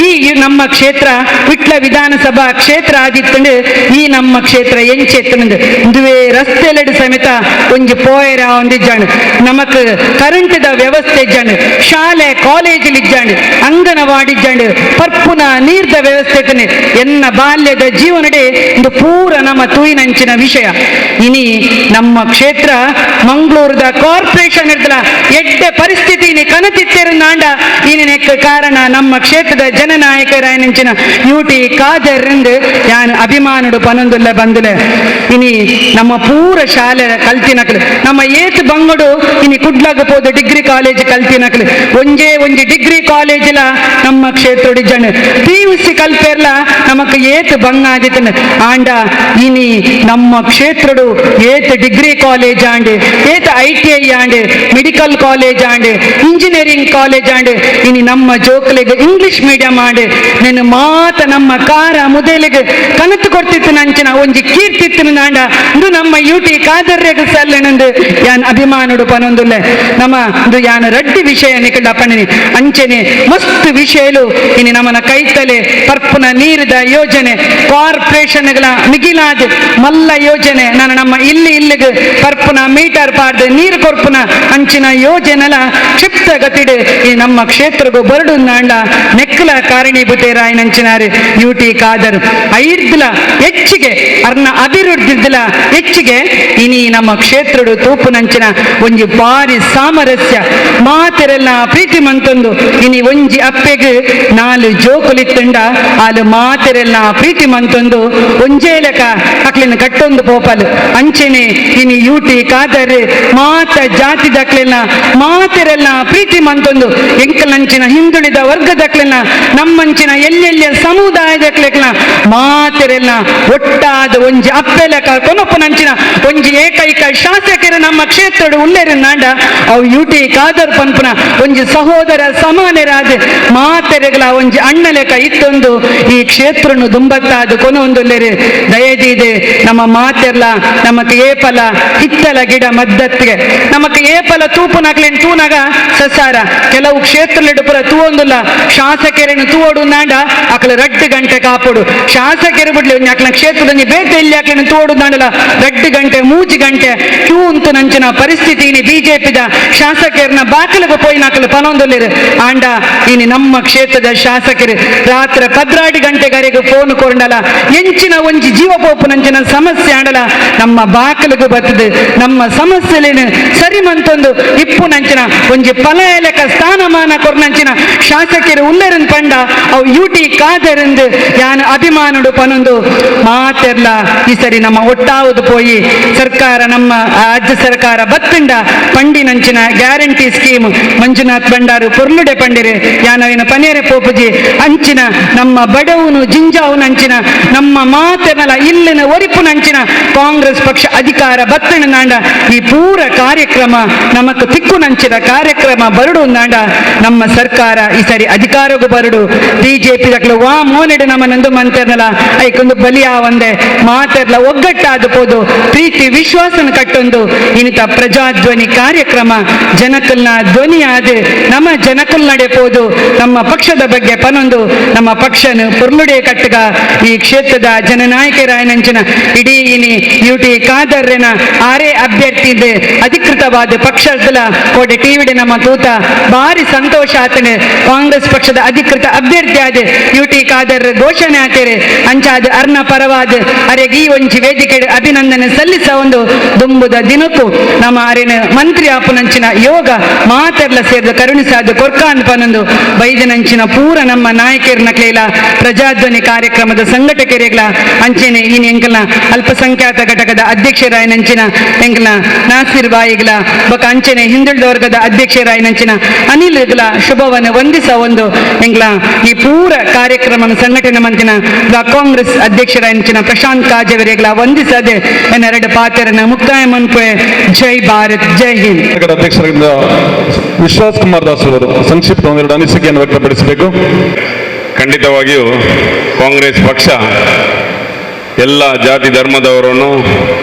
ಈ ನಮ್ಮ ಕ್ಷೇತ್ರ ವಿಟ್ಲ ವಿಧಾನಸಭಾ ಕ್ಷೇತ್ರ ಆದಿತ್ತಂಡು ಈ ನಮ್ಮ ಕ್ಷೇತ್ರ ಎಂಚೆತ್ತಂಡು ಇಂದುವೇ ರಸ್ತೆಲೆಡು ಸಮೇತ ಒಂಜಿ ಪೋಯರ ಒಂದಿಜ್ಜಾಂಡು, ನಮಕ್ ಕರೆಂಟ್ದ ವ್ಯವಸ್ಥೆ ಇಜ್ಜಾಂಡು, ಶಾಲೆ ಕಾಲೇಜಿಲ್ ಇಜ್ಜಾಂಡು, ಅಂಗನವಾಡಿ ಇಜ್ಜಾಂಡು, ಪರ್ಪುನ ನೀರ್ದ ವ್ಯವಸ್ಥೆ ಇತ್ತಂಡು. ಎನ್ನ ಬಾಲ್ಯದ ಜೀವನಡೆ ಇಂದು ಪೂರ ನಮ್ಮ ತೂಯಿನಂಚಿನ ವಿಷಯ. ಇನಿ ನಮ್ಮ ಕ್ಷೇತ್ರ ಮಂಗಳೂರದ ಕಾರ್ಪೊರೇಷನ್ ಇರ್ತಲ್ಲ ಎಡ್ಡೆ ಪರಿಸ್ಥಿತಿ ಇನಿ ಕನತಿತ್ತಿರುಂದಾಂಡ ಇನಿ ಕಾರಣ ನಮ್ಮ ಕ್ಷೇತ್ರದ ಜನನಾಯಕರಾಯನಂಚಿನ ಯುಟಿ ಖಾದರ್ ಯಾನ್ ಅಭಿಮಾನುಡು ಪನೊಂದುಲ್ಲ ಬಂದುಲೆ. ಇನಿ ನಮ್ಮ ಪೂರ ಶಾಲೆ ಕಲ್ತಿನಕಲು ನಮ್ಮ ಏತ್ ಬಂಗಡು ಇನಿ ಕುಡ್ಲಾಗ ಪೋದು ಡಿಗ್ರಿ ಕಾಲೇಜ್ ಕಲ್ತಿನಕಲು ಒಂಜೇ ಒಂಜಿ ಡಿಗ್ರಿ ಕಾಲೇಜಿಲ ನಮ್ಮ ಕ್ಷೇತ್ರ ಜನ ಪಿಯುಸಿ ಕಲ್ಪೆರ್ಲ ನಮಕ್ ಏತ್ ಬಂಗ ಆದಿತ್ತನ. ಆಂಡ ಇನಿ ನಮ್ಮ ಕ್ಷೇತ್ರಡು ಏತ್ degree college and, ಏತ್ ITI and, medical college and, engineering college and, ಇನಿ ನಮ್ಮ ಜೋಕ್ಲೆಗ್ English medium and ನೆನ್ ಮಾತ ನಮ್ಮ ಕಾರ ಮುದೇಲಿಗೆ ಕನತು ಕೊಡ್ತಿತ್ತು ನಂಚಿನ ಒಂಜಿ ಕೀರ್ತಿತ್ತು ನಾಂಡ ಇಂದು ನಮ್ಮ ಯುಟಿ ಖಾದರ್ರೆಗ್ ಸಲ್ಲಣಂದು ಯಾನ್ ಅಭಿಮಾನುಡು ಪನೊಂದುಲ್ಲೆ. ನಮ್ಮ ಇಂದು ಯಾನ್ ರಡ್ಡಿ ವಿಷಯ ನಿಕಲ್ಡ ಪಣ್ಣಿನಿ ಅಂಚೆನೆ ಮಸ್ತ್ ವಿಷಯಲು ಇನಿ ನಮ್ಮನ ಕೈತಲೆ ಪರ್ಪುನ ನೀರಿದ ಯೋಜನೆ ಕಾರ್ಪೊರೇಷನ್ಗಳ ಮಿಗಿಲಾದ ಮಲ್ಲ ಯೋಜನೆ ನಾನು ನಮ್ಮ ಇಲ್ಲಿ ಇಲ್ಲಿಗೆ ಪರ್ಪುನ ಮೀಟರ್ ಪಾಡ್ದು ನೀರು ಕೊರ್ಪುನ ಅಂಚಿನ ಯೋಜನೆಲ ಕ್ಷಿಪ್ತ ಗತಿಡು ಈ ನಮ್ಮ ಕ್ಷೇತ್ರಗೂ ಬರಡು ನಾಂಡ ನೆಕ್ಕಲ ಕಾರಣೀಭೂತೇರಾಯನಂಚಿನಾರು ಯುಟಿ ಖಾದರ್. ಐರ್ದಿಲ ಹೆಚ್ಚಿಗೆ ಅರ್ನ ಅಭಿವೃದ್ಧಿದಿಲ ಹೆಚ್ಚಿಗೆ ಇನಿ ನಮ್ಮ ಕ್ಷೇತ್ರಡು ತೂಪುನಂಚಿನ ಒಂಜಿ ಬಾರಿ ಸಾಮರಸ್ಯ ಮಾತೆರೆಲ್ಲ ಪ್ರೀತಿ ಮಂತೊಂದು. ಇನಿ ಒಂಜಿ ಅಪ್ಪೆಗ್ ನಾಲು ಜೋಕುಲಿತ್ತುಂಡ ಆಲು ಮಾತೆರೆಲ್ಲ ಪ್ರೀತಿ ಮಂತೊಂದು ಒಂಜೇ ಲೆಕ್ಕ ಅಕ್ಲಿನ ಕಟ್ಟೊಂದು ಪೋಪಲು. ಅಂಚೆನೆ ಇನಿ ಯುಟಿ ಖಾದರ್ ಮಾತ ಜಾತಿ ದಕ್ಲೆಲ್ಲ ಮಾತೆರೆಲ್ಲ ಪ್ರೀತಿ ಮಂತೊಂದು ಎಂಕಲಂಚಿನ ಹಿಂದುಳಿದ ವರ್ಗದಕ್ಲೆಲ್ಲ ನಮ್ಮಂಚಿನ ಎಲ್ಲೆಲ್ಲಿಯ ಸಮುದಾಯದಕ್ಲೆಕ್ಲ ಮಾತೆರೆಲ್ಲ ಒಟ್ಟಾದ ಒಂಜಿ ಅಪ್ಪೆಲೆಕ ಕೊನೊಪ್ಪನಂಚಿನ ಒಂಜಿ ಏಕೈಕ ಶಾಸಕರು ನಮ್ಮ ಕ್ಷೇತ್ರಡು ಉಲ್ಲೇರು ನಾಂಡ ಅವು ಯುಟಿ ಖಾದರ್ ಪನ್ಪುನ ಒಂಜಿ ಸಹೋದರ ಸಮಾನರಾದ ಮಾತೆರೆಗಳ ಒಂಜಿ ಅಣ್ಣಲೆಕ ಇತ್ತೊಂದು ಈ ಕ್ಷೇತ್ರನು ದುಂಬತ್ತಾದ ಕೊನೊಂದುಲ್ಲೇರು. ದಯದೀದೆ ನಮ್ಮ ಮಾತೆರ್ಲ ನಮಕ್ ಏಪಲ ಹಿತ್ತಲ ಗಿಡ ಮದ್ದತ್ತಿಗೆ ನಮಕ್ ಏಪಲ ತೂಪುನಕ್ಲೇನ್ ತೂನಗ ಸಸಾರ ಕೆಲವು ಕ್ಷೇತ್ರಲಿಡು ಪುರ ತೂವೊಂದುಲ್ಲ ಶಾಸಕರನ್ನು ತೂವೋಡು ನಾಂಡ ಅಕಲ ರಡ್ಡು ಗಂಟೆ ಕಾಪೋಡು ಶಾಸಕರು ಬಿಡ್ಲಿ ಒಂಜಿ ಅಕ್ಲ ಕ್ಷೇತ್ರದಲ್ಲಿ ಬೇತೆ ಎಲ್ಲಿ ಅಕ್ಲನ್ನು ತೂವೋಡು ನಾಂಡಲ ರಡ್ಡು ಗಂಟೆ ಮೂಜಿ ಗಂಟೆ ಕ್ಯೂ ಉಂತು ನಂಚಿನ ಪರಿಸ್ಥಿತಿ ಇನಿ ಬಿಜೆಪಿದ ಶಾಸಕರನ್ನ ಬಾಕಲಿಗೆ ಪೋಯಿನ ಅಕಲು ಪನೊಂದುಲ್ಲೇರು. ಆಂಡ ಇನಿ ನಮ್ಮ ಕ್ಷೇತ್ರದ ಶಾಸಕರು ರಾತ್ರಿ 12 ಗಂಟೆಗರೆಗೆ ಫೋನ್ ಕೊರಂಡಲ ಎಂಚಿನ ಒಂಜಿ ಜೀವ ಪೋಪು ನಂಚಿನ ಸಮಸ್ಯೆ ಆಂಡಲ ನಮ್ಮ ಬಾಕಲಿಗೆ ಬರ್ತದೆ ನಮ್ಮ ಸಮಸ್ಯೆಲೇನು ಸರಿ ಮಂತೊಂದು ಇಪ್ಪು ನಂಚಿನ ಒಂಜಿ ಪಲಯಲಕ ಸ್ಥಾನಮಾನ ಕೊರ್ನಂಚಿನ ಶಾಸಕರು ಉಲ್ಲೇರನ್ ಪಂಡ ಅವು ಯುಟಿ ಖಾದರೆಂದು ಯಾನ್ ಅಭಿಮಾನುಡು ಪನೊಂದು ಮಾತೆರ್ಲ ಈ ಸರಿ ನಮ್ಮ ಒಟ್ಟಾವುದು ಪೋಯಿ ಸರ್ಕಾರ ನಮ್ಮ ರಾಜ್ಯ ಸರ್ಕಾರ ಬತ್ತುಂಡ ಪಂಡಿನಂಚಿನ ಗ್ಯಾರಂಟಿ ಸ್ಕೀಮ್ ಮಂಜುನಾಥ್ ಭಂಡಾರು ಪೊರ್ಲುಡೆ ಪಂಡಿರು ಯಾನವಿನ ಪನೇರೆ ಪೋಪುಜಿ ಅಂಚಿನ ನಮ್ಮ ಬಡವನು ಜಿಂಜಾವುನಂಚಿನ ನಮ್ಮ ಮಾತೆನಲ ಇಲ್ಲಿನ ಒರಿಪುನಂಚಿನ ಕಾಂಗ್ರೆಸ್ ಪಕ್ಷ ಅಧಿಕಾರ ಬತ್ತಣ ನಾಂಡ ಈ ಪೂರ ಕಾರ್ಯಕ್ರಮ ನಮಕ್ ತಿಕ್ಕುನಂಚಿನ ಕಾರ್ಯಕ್ರಮ ಬರಡು ನಾಂಡ ನಮ್ಮ ಸರ್ಕಾರ ಈ ಸರಿ ಅಧಿಕಾರಕ್ಕೂ ಬರಡು. ಬಿಜೆಪಿ ದಕ್ಲು ವಾ ಮೋನೆಡು ನಮ್ಮ ನಂದು ಮಂತೆರ್ನಲ ಐಕೊಂದು ಬಲಿಯಾ ಒಂದೆ ಮಾತೆರ್ಲ ಒಗ್ಗಟ್ಟಾದ ಪೋದು ಪ್ರೀತಿ ವಿಶ್ವಾಸನ ಕಟ್ಟೊಂದು ಇನಿತ ಪ್ರಜಾಧ್ವನಿ ಕಾರ್ಯಕ್ರಮ ಜನಕಲ್ನ ಧ್ವನಿಯಾದ ನಮ್ಮ ಜನಕಲ್ ನಡೆಪೋದು ನಮ್ಮ ಪಕ್ಷದ ಬಗ್ಗೆ ಪನೊಂದು ನಮ್ಮ ಪಕ್ಷನ ಪೊರ್ಲುಡೆ ಕಟ್ಟಗ ಈ ಕ್ಷೇತ್ರದ ಜನನಾಯಕರಾಯನಂಚಿನ ಇಡೀ ಇನಿ ಯುಟಿ ಖಾದರ್ನ ಆರೇ ಅಭ್ಯರ್ಥಿ ಅಧಿಕೃತವಾದ ಪಕ್ಷದ ಕೋಟೆ ಟಿವಿಡೆ ನಮ್ಮ ತೂತ ಭಾರಿ ಸಂತೋಷ ಆತನೆ. ಕಾಂಗ್ರೆಸ್ ಪಕ್ಷದ ಅಧಿಕೃತ ಅಭ್ಯರ್ಥಿ ಆದ ಯುಟಿ ಖಾದರ್ ಘೋಷಣೆ ಆತೇರೆ ಅಂಚಾದ ಅರ್ನ ಪರವಾದ ಅರೆಗೆ ಈ ಒಂಜಿ ವೇದಿಕೆ ಅಭಿನಂದನೆ ಸಲ್ಲಿಸ ಒಂದು ದುಂಬುದ ದಿನಕ್ಕೂ ನಮ್ಮ ಅರೆನ ಮಂತ್ರಿ ಆಪುನಂಚಿನ ಯೋಗ ಮಾತೆರ್ಲ ಸೇರಿದ ಕರುಣಿಸಾದ ಕೊರ್ಕಾನ್ ಪನೊಂದು ಬೈದನಂಚಿನ ಪೂರ ನಮ್ಮ ನಾಯಕರನ ಕ್ಲೇಲ ಪ್ರಜಾಧ್ವನಿ ಕಾರ್ಯಕ್ರಮದ ಸಂಘಟಕರಿಗಳ ಅಂಚೆನೆ ಇನಿ ಎಂಕಲ್ನ ಅಲ್ಪಸಂಖ್ಯಾತ ಘಟಕದ ಅಧ್ಯಕ್ಷರಾಯನಂಚಿನ ಎಂಕಲ್ನ ನಾಸಿರ್ ಬಾಯಿಗಳ ಬೊಕ ಅಂಚೆನೆ ಹಿಂದುಳಿದ ವರ್ಗದ ಅಧ್ಯಕ್ಷರಾಯನಂಚಿನ ಅನಿಲ್ ಶುಭವನ್ನು ವಂದಿಸ ಒಂದು ಎಂಗ್ಲ ಈ ಪೂರ ಕಾರ್ಯಕ್ರಮ ಸಂಘಟನೆ ಮಂತಿನ ಕಾಂಗ್ರೆಸ್ ಅಧ್ಯಕ್ಷರಾಯನಂಚಿನ ಪ್ರಶಾಂತ್ ಕಾಜವರಿಗಳ ವಂದಿಸದೆ ಎನ್ನೆರಡು ಪಾತ್ರನ ಮುಕ್ತಾಯ ಮನ್ಪೆ. ಜೈ ಭಾರತ್, ಜೈ ಹಿಂದ್. ಅಧ್ಯಕ್ಷರಿಂದ Vishwas Kumar Das ಅವರು ಸಂಕ್ಷಿಪ್ತ ಒಂದೆರಡು ಅನಿಸಿಕೆಯನ್ನು ವ್ಯಕ್ತಪಡಿಸಬೇಕು. ಖಂಡಿತವಾಗಿಯೂ ಕಾಂಗ್ರೆಸ್ ಪಕ್ಷ ಎಲ್ಲ ಜಾತಿ ಧರ್ಮದವರನ್ನು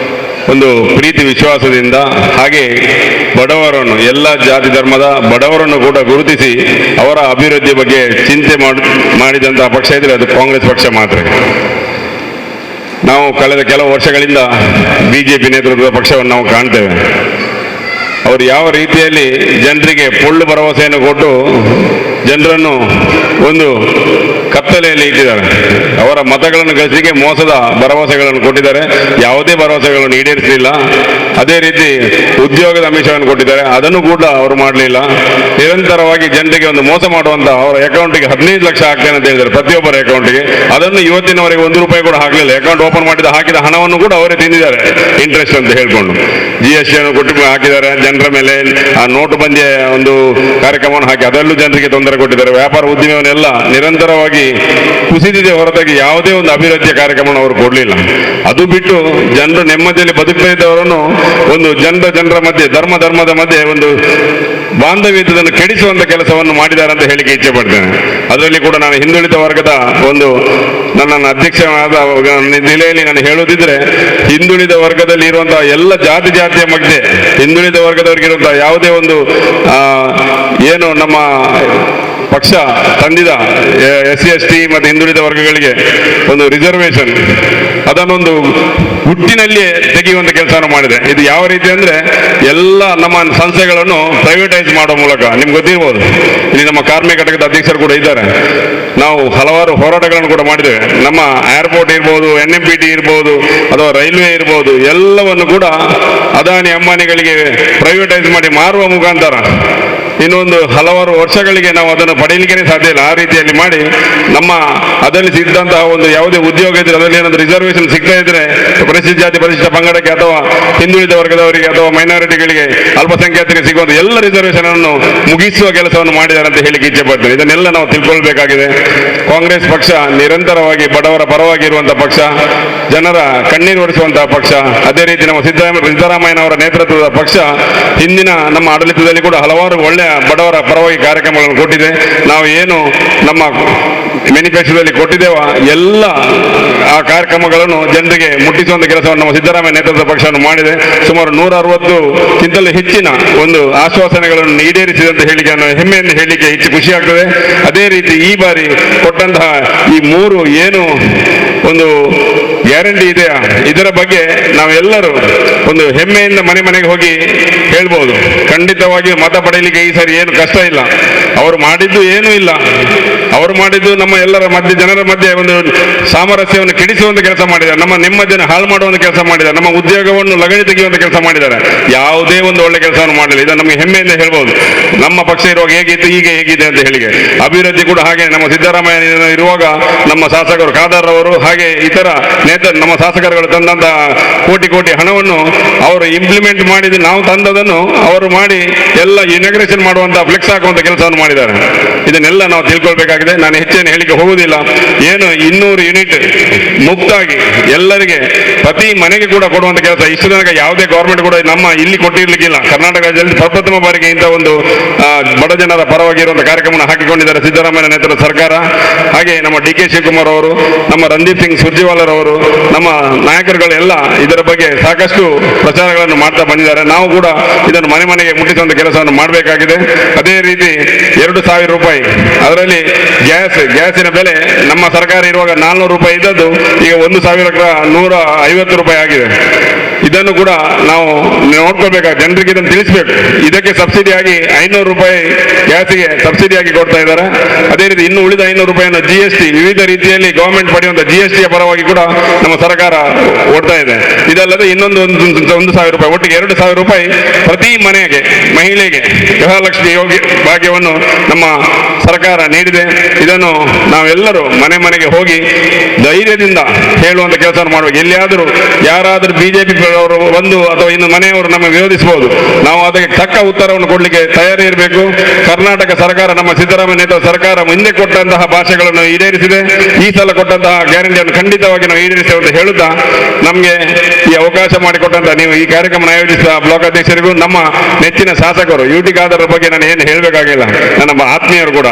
ಒಂದು ಪ್ರೀತಿ ವಿಶ್ವಾಸದಿಂದ, ಹಾಗೆ ಬಡವರನ್ನು, ಎಲ್ಲ ಜಾತಿ ಧರ್ಮದ ಬಡವರನ್ನು ಕೂಡ ಗುರುತಿಸಿ ಅವರ ಅಭಿವೃದ್ಧಿ ಬಗ್ಗೆ ಚಿಂತೆ ಮಾಡಿದಂತಹ ಪಕ್ಷ ಇದ್ದರೆ ಅದು ಕಾಂಗ್ರೆಸ್ ಪಕ್ಷ ಮಾತ್ರ. ನಾವು ಕಳೆದ ಕೆಲವು ವರ್ಷಗಳಿಂದ ಬಿಜೆಪಿ ನೇತೃತ್ವದ ಪಕ್ಷವನ್ನು ನಾವು ಕಾಣ್ತೇವೆ. ಅವರು ಯಾವ ರೀತಿಯಲ್ಲಿ ಜನರಿಗೆ ಪೊಳ್ಳು ಭರವಸೆಯನ್ನು ಕೊಟ್ಟು ಜನರನ್ನು ಒಂದು ಕತ್ತಲೆಯಲ್ಲಿ ಇಟ್ಟಿದ್ದಾರೆ. ಅವರ ಮತಗಳನ್ನು ಗಳಿಸಲಿಕ್ಕೆ ಮೋಸದ ಭರವಸೆಗಳನ್ನು ಕೊಟ್ಟಿದ್ದಾರೆ, ಯಾವುದೇ ಭರವಸೆಗಳನ್ನು ಈಡೇರಿಸಲಿಲ್ಲ. ಅದೇ ರೀತಿ ಉದ್ಯೋಗದ ಅಂಶವನ್ನು ಕೊಟ್ಟಿದ್ದಾರೆ, ಅದನ್ನು ಕೂಡ ಅವರು ಮಾಡಲಿಲ್ಲ. ನಿರಂತರವಾಗಿ ಜನರಿಗೆ ಒಂದು ಮೋಸ ಮಾಡುವಂಥ, ಅವರ ಅಕೌಂಟಿಗೆ 15 ಲಕ್ಷ ಹಾಕ್ತೇನೆ ಅಂತ ಹೇಳಿದ್ದಾರೆ ಪ್ರತಿಯೊಬ್ಬರ ಅಕೌಂಟಿಗೆ, ಅದನ್ನು ಇವತ್ತಿನವರೆಗೆ 1 ರೂಪಾಯಿ ಕೂಡ ಹಾಕಲಿಲ್ಲ. ಅಕೌಂಟ್ ಓಪನ್ ಮಾಡಿದ ಹಾಕಿದ ಹಣವನ್ನು ಕೂಡ ಅವರೇ ತಿಂದಿದ್ದಾರೆ ಇಂಟ್ರೆಸ್ಟ್ ಅಂತ ಹೇಳ್ಕೊಂಡು. GST ಅನ್ನು ಕೊಟ್ಟು ಹಾಕಿದ್ದಾರೆ ಜನರ ಮೇಲೆ. ಆ ನೋಟು ಬಂದಿಯ ಒಂದು ಕಾರ್ಯಕ್ರಮವನ್ನು ಹಾಕಿ ಅದರಲ್ಲೂ ಜನರಿಗೆ ತೊಂದರೆ ಕೊಟ್ಟಿದ್ದಾರೆ. ವ್ಯಾಪಾರ ಉದ್ಯಮವನ್ನೆಲ್ಲ ನಿರಂತರವಾಗಿ ಕುಸಿದಿದೆ ಹೊರತಾಗಿ ಯಾವುದೇ ಒಂದು ಅಭಿವೃದ್ಧಿಯ ಕಾರ್ಯಕ್ರಮವನ್ನು ಅವರು ಕೊಡಲಿಲ್ಲ. ಅದು ಬಿಟ್ಟು ಜನರು ನೆಮ್ಮದಿಯಲ್ಲಿ ಬದುಕ್ತಾ ಇದ್ದವರನ್ನು ಒಂದು ಜನರ ಮಧ್ಯೆ, ಧರ್ಮ ಧರ್ಮದ ಮಧ್ಯೆ ಒಂದು ಬಾಂಧವ್ಯದನ್ನು ಕೆಡಿಸುವಂತ ಕೆಲಸವನ್ನು ಮಾಡಿದ್ದಾರೆ ಅಂತ ಹೇಳಿಕೆ ಇಚ್ಛೆ ಪಡ್ತೇನೆ. ಅದರಲ್ಲಿ ಕೂಡ ನಾನು ಹಿಂದುಳಿದ ವರ್ಗದ ಒಂದು ನನ್ನನ್ನು ಅಧ್ಯಕ್ಷನಾದ ನಿಲೆಯಲ್ಲಿ ನಾನು ಹೇಳುವುದಿದ್ರೆ, ಹಿಂದುಳಿದ ವರ್ಗದಲ್ಲಿ ಇರುವಂತಹ ಎಲ್ಲ ಜಾತಿ ಜಾತಿಯ ಮಧ್ಯೆ ಹಿಂದುಳಿದ ವರ್ಗದವರಿಗೆ ಇರುವಂತಹ ಯಾವುದೇ ಒಂದು ಏನು ನಮ್ಮ ಪಕ್ಷ ತಂದಿದ SC ST ಮತ್ತು ಹಿಂದುಳಿದ ವರ್ಗಗಳಿಗೆ ಒಂದು ರಿಸರ್ವೇಷನ್ ಅದನ್ನೊಂದು ಹುಟ್ಟಿನಲ್ಲಿಯೇ ತೆಗೆಯುವಂಥ ಕೆಲಸವನ್ನು ಮಾಡಿದೆ. ಇದು ಯಾವ ರೀತಿ ಅಂದರೆ, ಎಲ್ಲ ನಮ್ಮ ಸಂಸ್ಥೆಗಳನ್ನು ಪ್ರೈವೇಟೈಸ್ ಮಾಡುವ ಮೂಲಕ, ನಿಮ್ಗೆ ಗೊತ್ತಿರ್ಬೋದು, ಇಲ್ಲಿ ನಮ್ಮ ಕಾರ್ಮಿಕ ಘಟಕದ ಅಧ್ಯಕ್ಷರು ಕೂಡ ಇದ್ದಾರೆ. ನಾವು ಹಲವಾರು ಹೋರಾಟಗಳನ್ನು ಕೂಡ ಮಾಡಿದ್ದೇವೆ. ನಮ್ಮ ಏರ್ಪೋರ್ಟ್ ಇರ್ಬೋದು, NMPT ಇರ್ಬೋದು, ಅಥವಾ ರೈಲ್ವೆ ಇರ್ಬೋದು, ಎಲ್ಲವನ್ನು ಕೂಡ ಅದಾನಿ ಅಂಬಾನಿಗಳಿಗೆ ಪ್ರೈವೇಟೈಸ್ ಮಾಡಿ ಮಾರುವ ಮುಖಾಂತರ ಇನ್ನೊಂದು ಹಲವಾರು ವರ್ಷಗಳಿಗೆ ನಾವು ಅದನ್ನು ಪಡೆಯಲಿಕ್ಕೆ ಸಾಧ್ಯ ಇಲ್ಲ. ಆ ರೀತಿಯಲ್ಲಿ ಮಾಡಿ ನಮ್ಮ ಅದರಲ್ಲಿ ಸಿದ್ದಂತಹ ಒಂದು ಯಾವುದೇ ಉದ್ಯೋಗ ಇದ್ರೆ, ಅದರಲ್ಲಿ ಏನಾದರೂ ರಿಸರ್ವೇಷನ್ ಸಿಗ್ತಾ ಇದ್ರೆ ಪರಿಶಿಷ್ಟ ಜಾತಿ ಪರಿಶಿಷ್ಟ ಪಂಗಡಕ್ಕೆ ಅಥವಾ ಹಿಂದುಳಿದ ವರ್ಗದವರಿಗೆ ಅಥವಾ ಮೈನಾರಿಟಿಗಳಿಗೆ ಅಲ್ಪಸಂಖ್ಯಾತರಿಗೆ ಸಿಗುವಂಥ ಎಲ್ಲ ರಿಸರ್ವೇಷನ್ ಅನ್ನು ಮುಗಿಸುವ ಕೆಲಸವನ್ನು ಮಾಡಿದ್ದಾರೆ ಅಂತ ಹೇಳಿಕ್ಕೆ ಇಚ್ಛೆ ಪಡ್ತೇನೆ. ಇದನ್ನೆಲ್ಲ ನಾವು ತಿಳ್ಕೊಳ್ಬೇಕಾಗಿದೆ. ಕಾಂಗ್ರೆಸ್ ಪಕ್ಷ ನಿರಂತರವಾಗಿ ಬಡವರ ಪರವಾಗಿ ಇರುವಂತಹ ಪಕ್ಷ, ಜನರ ಕಣ್ಣೀರು ಒರೆಸುವಂತಹ ಪಕ್ಷ. ಅದೇ ರೀತಿ ನಮ್ಮ ಸಿದ್ದರಾಮಯ್ಯನವರ ನೇತೃತ್ವದ ಪಕ್ಷ ಹಿಂದಿನ ನಮ್ಮ ಆಡಳಿತದಲ್ಲಿ ಕೂಡ ಹಲವಾರು ಒಳ್ಳೆಯ ಬಡವರ ಪರವಾಗಿ ಕಾರ್ಯಕ್ರಮಗಳನ್ನು ಕೊಟ್ಟಿದೆ. ನಾವು ಏನು ನಮ್ಮ ಮ್ಯಾನಿಫೆಸ್ಟೋದಲ್ಲಿ ಕೊಟ್ಟಿದ್ದೇವ ಎಲ್ಲ ಆ ಕಾರ್ಯಕ್ರಮಗಳನ್ನು ಜನರಿಗೆ ಮುಟ್ಟಿಸುವಂಥ ಕೆಲಸವನ್ನು ನಮ್ಮ ಸಿದ್ದರಾಮಯ್ಯ ನೇತೃತ್ವದ ಪಕ್ಷವನ್ನು ಮಾಡಿದೆ. ಸುಮಾರು 160ಕ್ಕಿಂತಲೂ ಹೆಚ್ಚಿನ ಒಂದು ಆಶ್ವಾಸನೆಗಳನ್ನು ಈಡೇರಿಸಿದಂತ ಹೇಳಿಕೆಯನ್ನು ಹೆಮ್ಮೆಯನ್ನು ಹೇಳಲಿಕ್ಕೆ ಹೆಚ್ಚು ಖುಷಿಯಾಗ್ತದೆ. ಅದೇ ರೀತಿ ಈ ಬಾರಿ ಕೊಟ್ಟಂತಹ ಈ 3 ಏನು ಒಂದು ಗ್ಯಾರಂಟಿ ಇದೆಯಾ, ಇದರ ಬಗ್ಗೆ ನಾವೆಲ್ಲರೂ ಒಂದು ಹೆಮ್ಮೆಯಿಂದ ಮನೆ ಮನೆಗೆ ಹೋಗಿ ಹೇಳ್ಬೋದು. ಖಂಡಿತವಾಗಿಯೂ ಮತ ಪಡೆಯಲಿಕ್ಕೆ ಈ ಸಾರಿ ಏನು ಕಷ್ಟ ಇಲ್ಲ. ಅವರು ಮಾಡಿದ್ದು ಏನೂ ಇಲ್ಲ. ಅವರು ಮಾಡಿದ್ದು ನಮ್ಮ ಎಲ್ಲರ ಮಧ್ಯೆ, ಜನರ ಮಧ್ಯೆ ಒಂದು ಸಾಮರಸ್ಯವನ್ನು ಕೆಡಿಸುವಂತ ಕೆಲಸ ಮಾಡಿದ್ದಾರೆ, ನಮ್ಮ ನೆಮ್ಮದಿಯನ್ನು ಹಾಳು ಮಾಡುವಂತ ಕೆಲಸ ಮಾಡಿದ್ದಾರೆ, ನಮ್ಮ ಉದ್ಯೋಗವನ್ನು ಲಗಣಿ ತೆಗೆಯುವಂತ ಕೆಲಸ ಮಾಡಿದ್ದಾರೆ. ಯಾವುದೇ ಒಂದು ಒಳ್ಳೆ ಕೆಲಸವನ್ನು ಮಾಡಲಿಲ್ಲ. ಇದನ್ನು ನಮಗೆ ಹೆಮ್ಮೆಯಿಂದ ಹೇಳ್ಬೋದು. ನಮ್ಮ ಪಕ್ಷ ಇರುವಾಗ ಹೇಗಿತ್ತು, ಈಗ ಹೇಗಿದೆ ಅಂತ ಹೇಳಿ. ಅಭಿವೃದ್ಧಿ ಕೂಡ ಹಾಗೆ ನಮ್ಮ ಸಿದ್ದರಾಮಯ್ಯ ಇರುವಾಗ ನಮ್ಮ ಶಾಸಕರು ಖಾದರ್ ಅವರು ಹಾಗೆ ಇತರ ನೇತ ನಮ್ಮ ಶಾಸಕರುಗಳು ತಂದಂತಹ ಕೋಟಿ ಕೋಟಿ ಹಣವನ್ನು ಅವರು ಇಂಪ್ಲಿಮೆಂಟ್ ಮಾಡಿದ್ದು, ನಾವು ತಂದದನ್ನು ಅವರು ಮಾಡಿ ಎಲ್ಲ ಇನಾಗ್ರೇಷನ್ ಮಾಡುವಂತಹ, ಫ್ಲೆಕ್ಸ್ ಹಾಕುವಂತ ಕೆಲಸವನ್ನು ಮಾಡಿದ್ದಾರೆ. ಇದನ್ನೆಲ್ಲ ನಾವು ತಿಳ್ಕೊಳ್ಬೇಕಾಗಿದೆ. ನಾನು ಹೆಚ್ಚೇನು ಹೇಳಿಕೆ ಹೋಗುವುದಿಲ್ಲ. ಏನು 200 ಯೂನಿಟ್ ಮುಕ್ತಾಗಿ ಎಲ್ಲರಿಗೆ ಪ್ರತಿ ಮನೆಗೆ ಕೂಡ ಕೊಡುವಂತ ಕೆಲಸ ಇಷ್ಟು ತನಕ ಯಾವುದೇ ಗೌರ್ಮೆಂಟ್ ಕೂಡ ನಮ್ಮ ಇಲ್ಲಿ ಕೊಟ್ಟಿರ್ಲಿಕ್ಕಿಲ್ಲ. ಕರ್ನಾಟಕ ರಾಜ್ಯದಲ್ಲಿ ಪ್ರಥಮ ಬಾರಿಗೆ ಇಂಥ ಒಂದು ಬಡ ಜನರ ಪರವಾಗಿ ಇರುವಂತಹ ಕಾರ್ಯಕ್ರಮವನ್ನು ಹಾಕಿಕೊಂಡಿದ್ದಾರೆ ಸಿದ್ದರಾಮಯ್ಯ ನೇತೃತ್ವದ ಸರ್ಕಾರ. ಹಾಗೆ ನಮ್ಮ DK Shivakumar ಅವರು, ನಮ್ಮ ರಂದೀಪ್ ಸಿಂಗ್ ಸುರ್ಜೇವಾಲರವರು, ನಮ್ಮ ನಾಯಕರುಗಳೆಲ್ಲ ಇದರ ಬಗ್ಗೆ ಸಾಕಷ್ಟು ಪ್ರಚಾರಗಳನ್ನು ಮಾಡ್ತಾ ಬಂದಿದ್ದಾರೆ. ನಾವು ಕೂಡ ಇದನ್ನು ಮನೆ ಮನೆಗೆ ಮುಟ್ಟಿಸುವಂತ ಕೆಲಸವನ್ನು ಮಾಡಬೇಕಾಗಿದೆ. ಅದೇ ರೀತಿ 2000 ರೂಪಾಯಿ, ಅದರಲ್ಲಿ ಗ್ಯಾಸಿನ ಬೆಲೆ ನಮ್ಮ ಸರ್ಕಾರ ಇರುವಾಗ 400 ರೂಪಾಯಿ ಇದ್ದದ್ದು ಈಗ 1150 ರೂಪಾಯಿ ಆಗಿದೆ. ಇದನ್ನು ಕೂಡ ನಾವು ನೋಡ್ಕೊಳ್ಬೇಕಾಗ ಜನರಿಗೆ ಇದನ್ನು ತಿಳಿಸಬೇಕು. ಇದಕ್ಕೆ ಸಬ್ಸಿಡಿಯಾಗಿ 500 ರೂಪಾಯಿ ಗ್ಯಾಸಿಗೆ ಸಬ್ಸಿಡಿಯಾಗಿ ಕೊಡ್ತಾ ಇದ್ದಾರೆ. ಅದೇ ರೀತಿ ಇನ್ನು ಉಳಿದ 500 ರೂಪಾಯಿಯನ್ನು GST ವಿವಿಧ ರೀತಿಯಲ್ಲಿ ಗವರ್ಮೆಂಟ್ ಪಡೆಯುವಂಥ GSTಯ ಪರವಾಗಿ ಕೂಡ ನಮ್ಮ ಸರ್ಕಾರ ಕೊಡ್ತಾ ಇದೆ. ಇದಲ್ಲದೆ ಇನ್ನೊಂದು 1000 ರೂಪಾಯಿ, ಒಟ್ಟಿಗೆ 2000 ರೂಪಾಯಿ ಪ್ರತಿ ಮನೆಗೆ ಮಹಿಳೆಗೆ ಗೃಹಲಕ್ಷ್ಮಿ ಯೋಗ್ಯ ಭಾಗ್ಯವನ್ನು ನಮ್ಮ ಸರ್ಕಾರ ನೀಡಿದೆ. ಇದನ್ನು ನಾವೆಲ್ಲರೂ ಮನೆ ಮನೆಗೆ ಹೋಗಿ ಧೈರ್ಯದಿಂದ ಹೇಳುವಂಥ ಕೆಲಸವನ್ನು ಮಾಡಬೇಕು. ಎಲ್ಲಿಯಾದರೂ ಯಾರಾದರೂ ಬಿಜೆಪಿ ಅವರು ಬಂದು ಅಥವಾ ಇನ್ನು ಮನೆಯವರು ನಮ್ಮ ವಿರೋಧಿಸಬಹುದು. ನಾವು ಅದಕ್ಕೆ ತಕ್ಕ ಉತ್ತರವನ್ನು ಕೊಡಲಿಕ್ಕೆ ತಯಾರಿ ಇರಬೇಕು. ಕರ್ನಾಟಕ ಸರ್ಕಾರ, ನಮ್ಮ ಸಿದ್ದರಾಮಯ್ಯ ನೇತೃತ್ವದ ಸರ್ಕಾರ ಹಿಂದೆ ಕೊಟ್ಟಂತಹ ಭಾಷೆಗಳನ್ನು ಈಡೇರಿಸಿದೆ. ಈ ಸಲ ಕೊಟ್ಟಂತಹ ಗ್ಯಾರಂಟಿಯನ್ನು ಖಂಡಿತವಾಗಿ ನಾವು ಈಡೇರಿಸ್ತೇವೆ ಅಂತ ಹೇಳುತ್ತಾ, ನಮಗೆ ಈ ಅವಕಾಶ ಮಾಡಿಕೊಟ್ಟಂತಹ ನೀವು ಈ ಕಾರ್ಯಕ್ರಮ ಆಯೋಜಿಸಿದ ಬ್ಲಾಕ್ ಅಧ್ಯಕ್ಷರಿಗೂ, ನಮ್ಮ ನೆಚ್ಚಿನ ಶಾಸಕರು ಯು ಟಿ ಖಾದರ್ ಬಗ್ಗೆ ನಾನು ಏನು ಹೇಳಬೇಕಾಗಿಲ್ಲ, ನನ್ನ ಆತ್ಮೀಯರು ಕೂಡ,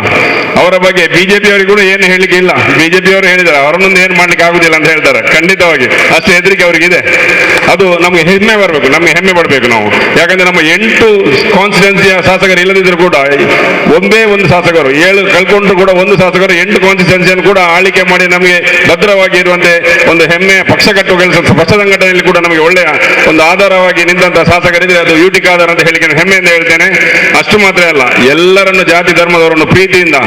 ಅವರ ಬಗ್ಗೆ ಬಿಜೆಪಿಯವರಿಗೂ ಕೂಡ ಏನು ಹೇಳಲಿಕ್ಕೆ ಇಲ್ಲ. ಬಿಜೆಪಿಯವರು ಹೇಳಿದ್ದಾರೆ ಅವರನ್ನೊಂದು ಏನು ಮಾಡ್ಲಿಕ್ಕೆ ಆಗುದಿಲ್ಲ ಅಂತ ಹೇಳ್ತಾರೆ. ಖಂಡಿತವಾಗಿ ಅಷ್ಟು ಹೆದರಿಕೆ ಅವರಿಗಿದೆ. ಅದು ನಮಗೆ ಹೆಮ್ಮೆ ಬರಬೇಕು, ನಮಗೆ ಹೆಮ್ಮೆ ಪಡಬೇಕು ನಾವು. ಯಾಕಂದ್ರೆ ನಮ್ಮ 8 ಕಾನ್ಸ್ಟಿಟ್ಯೂನ್ಸಿಯ ಶಾಸಕರು ಇಲ್ಲದಿದ್ದರೂ ಕೂಡ ಒಂದೇ ಒಂದು ಶಾಸಕರು, 7 ಕಳ್ಕೊಂಡ್ರು ಕೂಡ ಒಂದು ಶಾಸಕರು 8 ಕಾನ್ಸ್ಟಿಟ್ಯೂನ್ಸಿಯನ್ನು ಕೂಡ ಆಳ್ವಿಕೆ ಮಾಡಿ ನಮಗೆ ಭದ್ರವಾಗಿ ಇರುವಂತೆ ಒಂದು ಹೆಮ್ಮೆ ಪಕ್ಷ ಕಟ್ಟುವ ಕೆಲಸ, ಪಕ್ಷ ಸಂಘಟನೆಯಲ್ಲಿ ಕೂಡ ನಮಗೆ ಒಳ್ಳೆಯ ಒಂದು ಆಧಾರವಾಗಿ ನಿಂತಹ ಶಾಸಕರಿದ್ರೆ ಅದು ಯು ಟಿ ಖಾದರ್ ಅಂತ ಹೇಳಿಕೆ ಹೆಮ್ಮೆಯಿಂದ ಹೇಳ್ತೇನೆ. ಅಷ್ಟು ಮಾತ್ರ ಅಲ್ಲ, ಎಲ್ಲರನ್ನು ಜಾತಿ ಧರ್ಮದವರನ್ನು ಪ್ರೀತಿಯಿಂದ,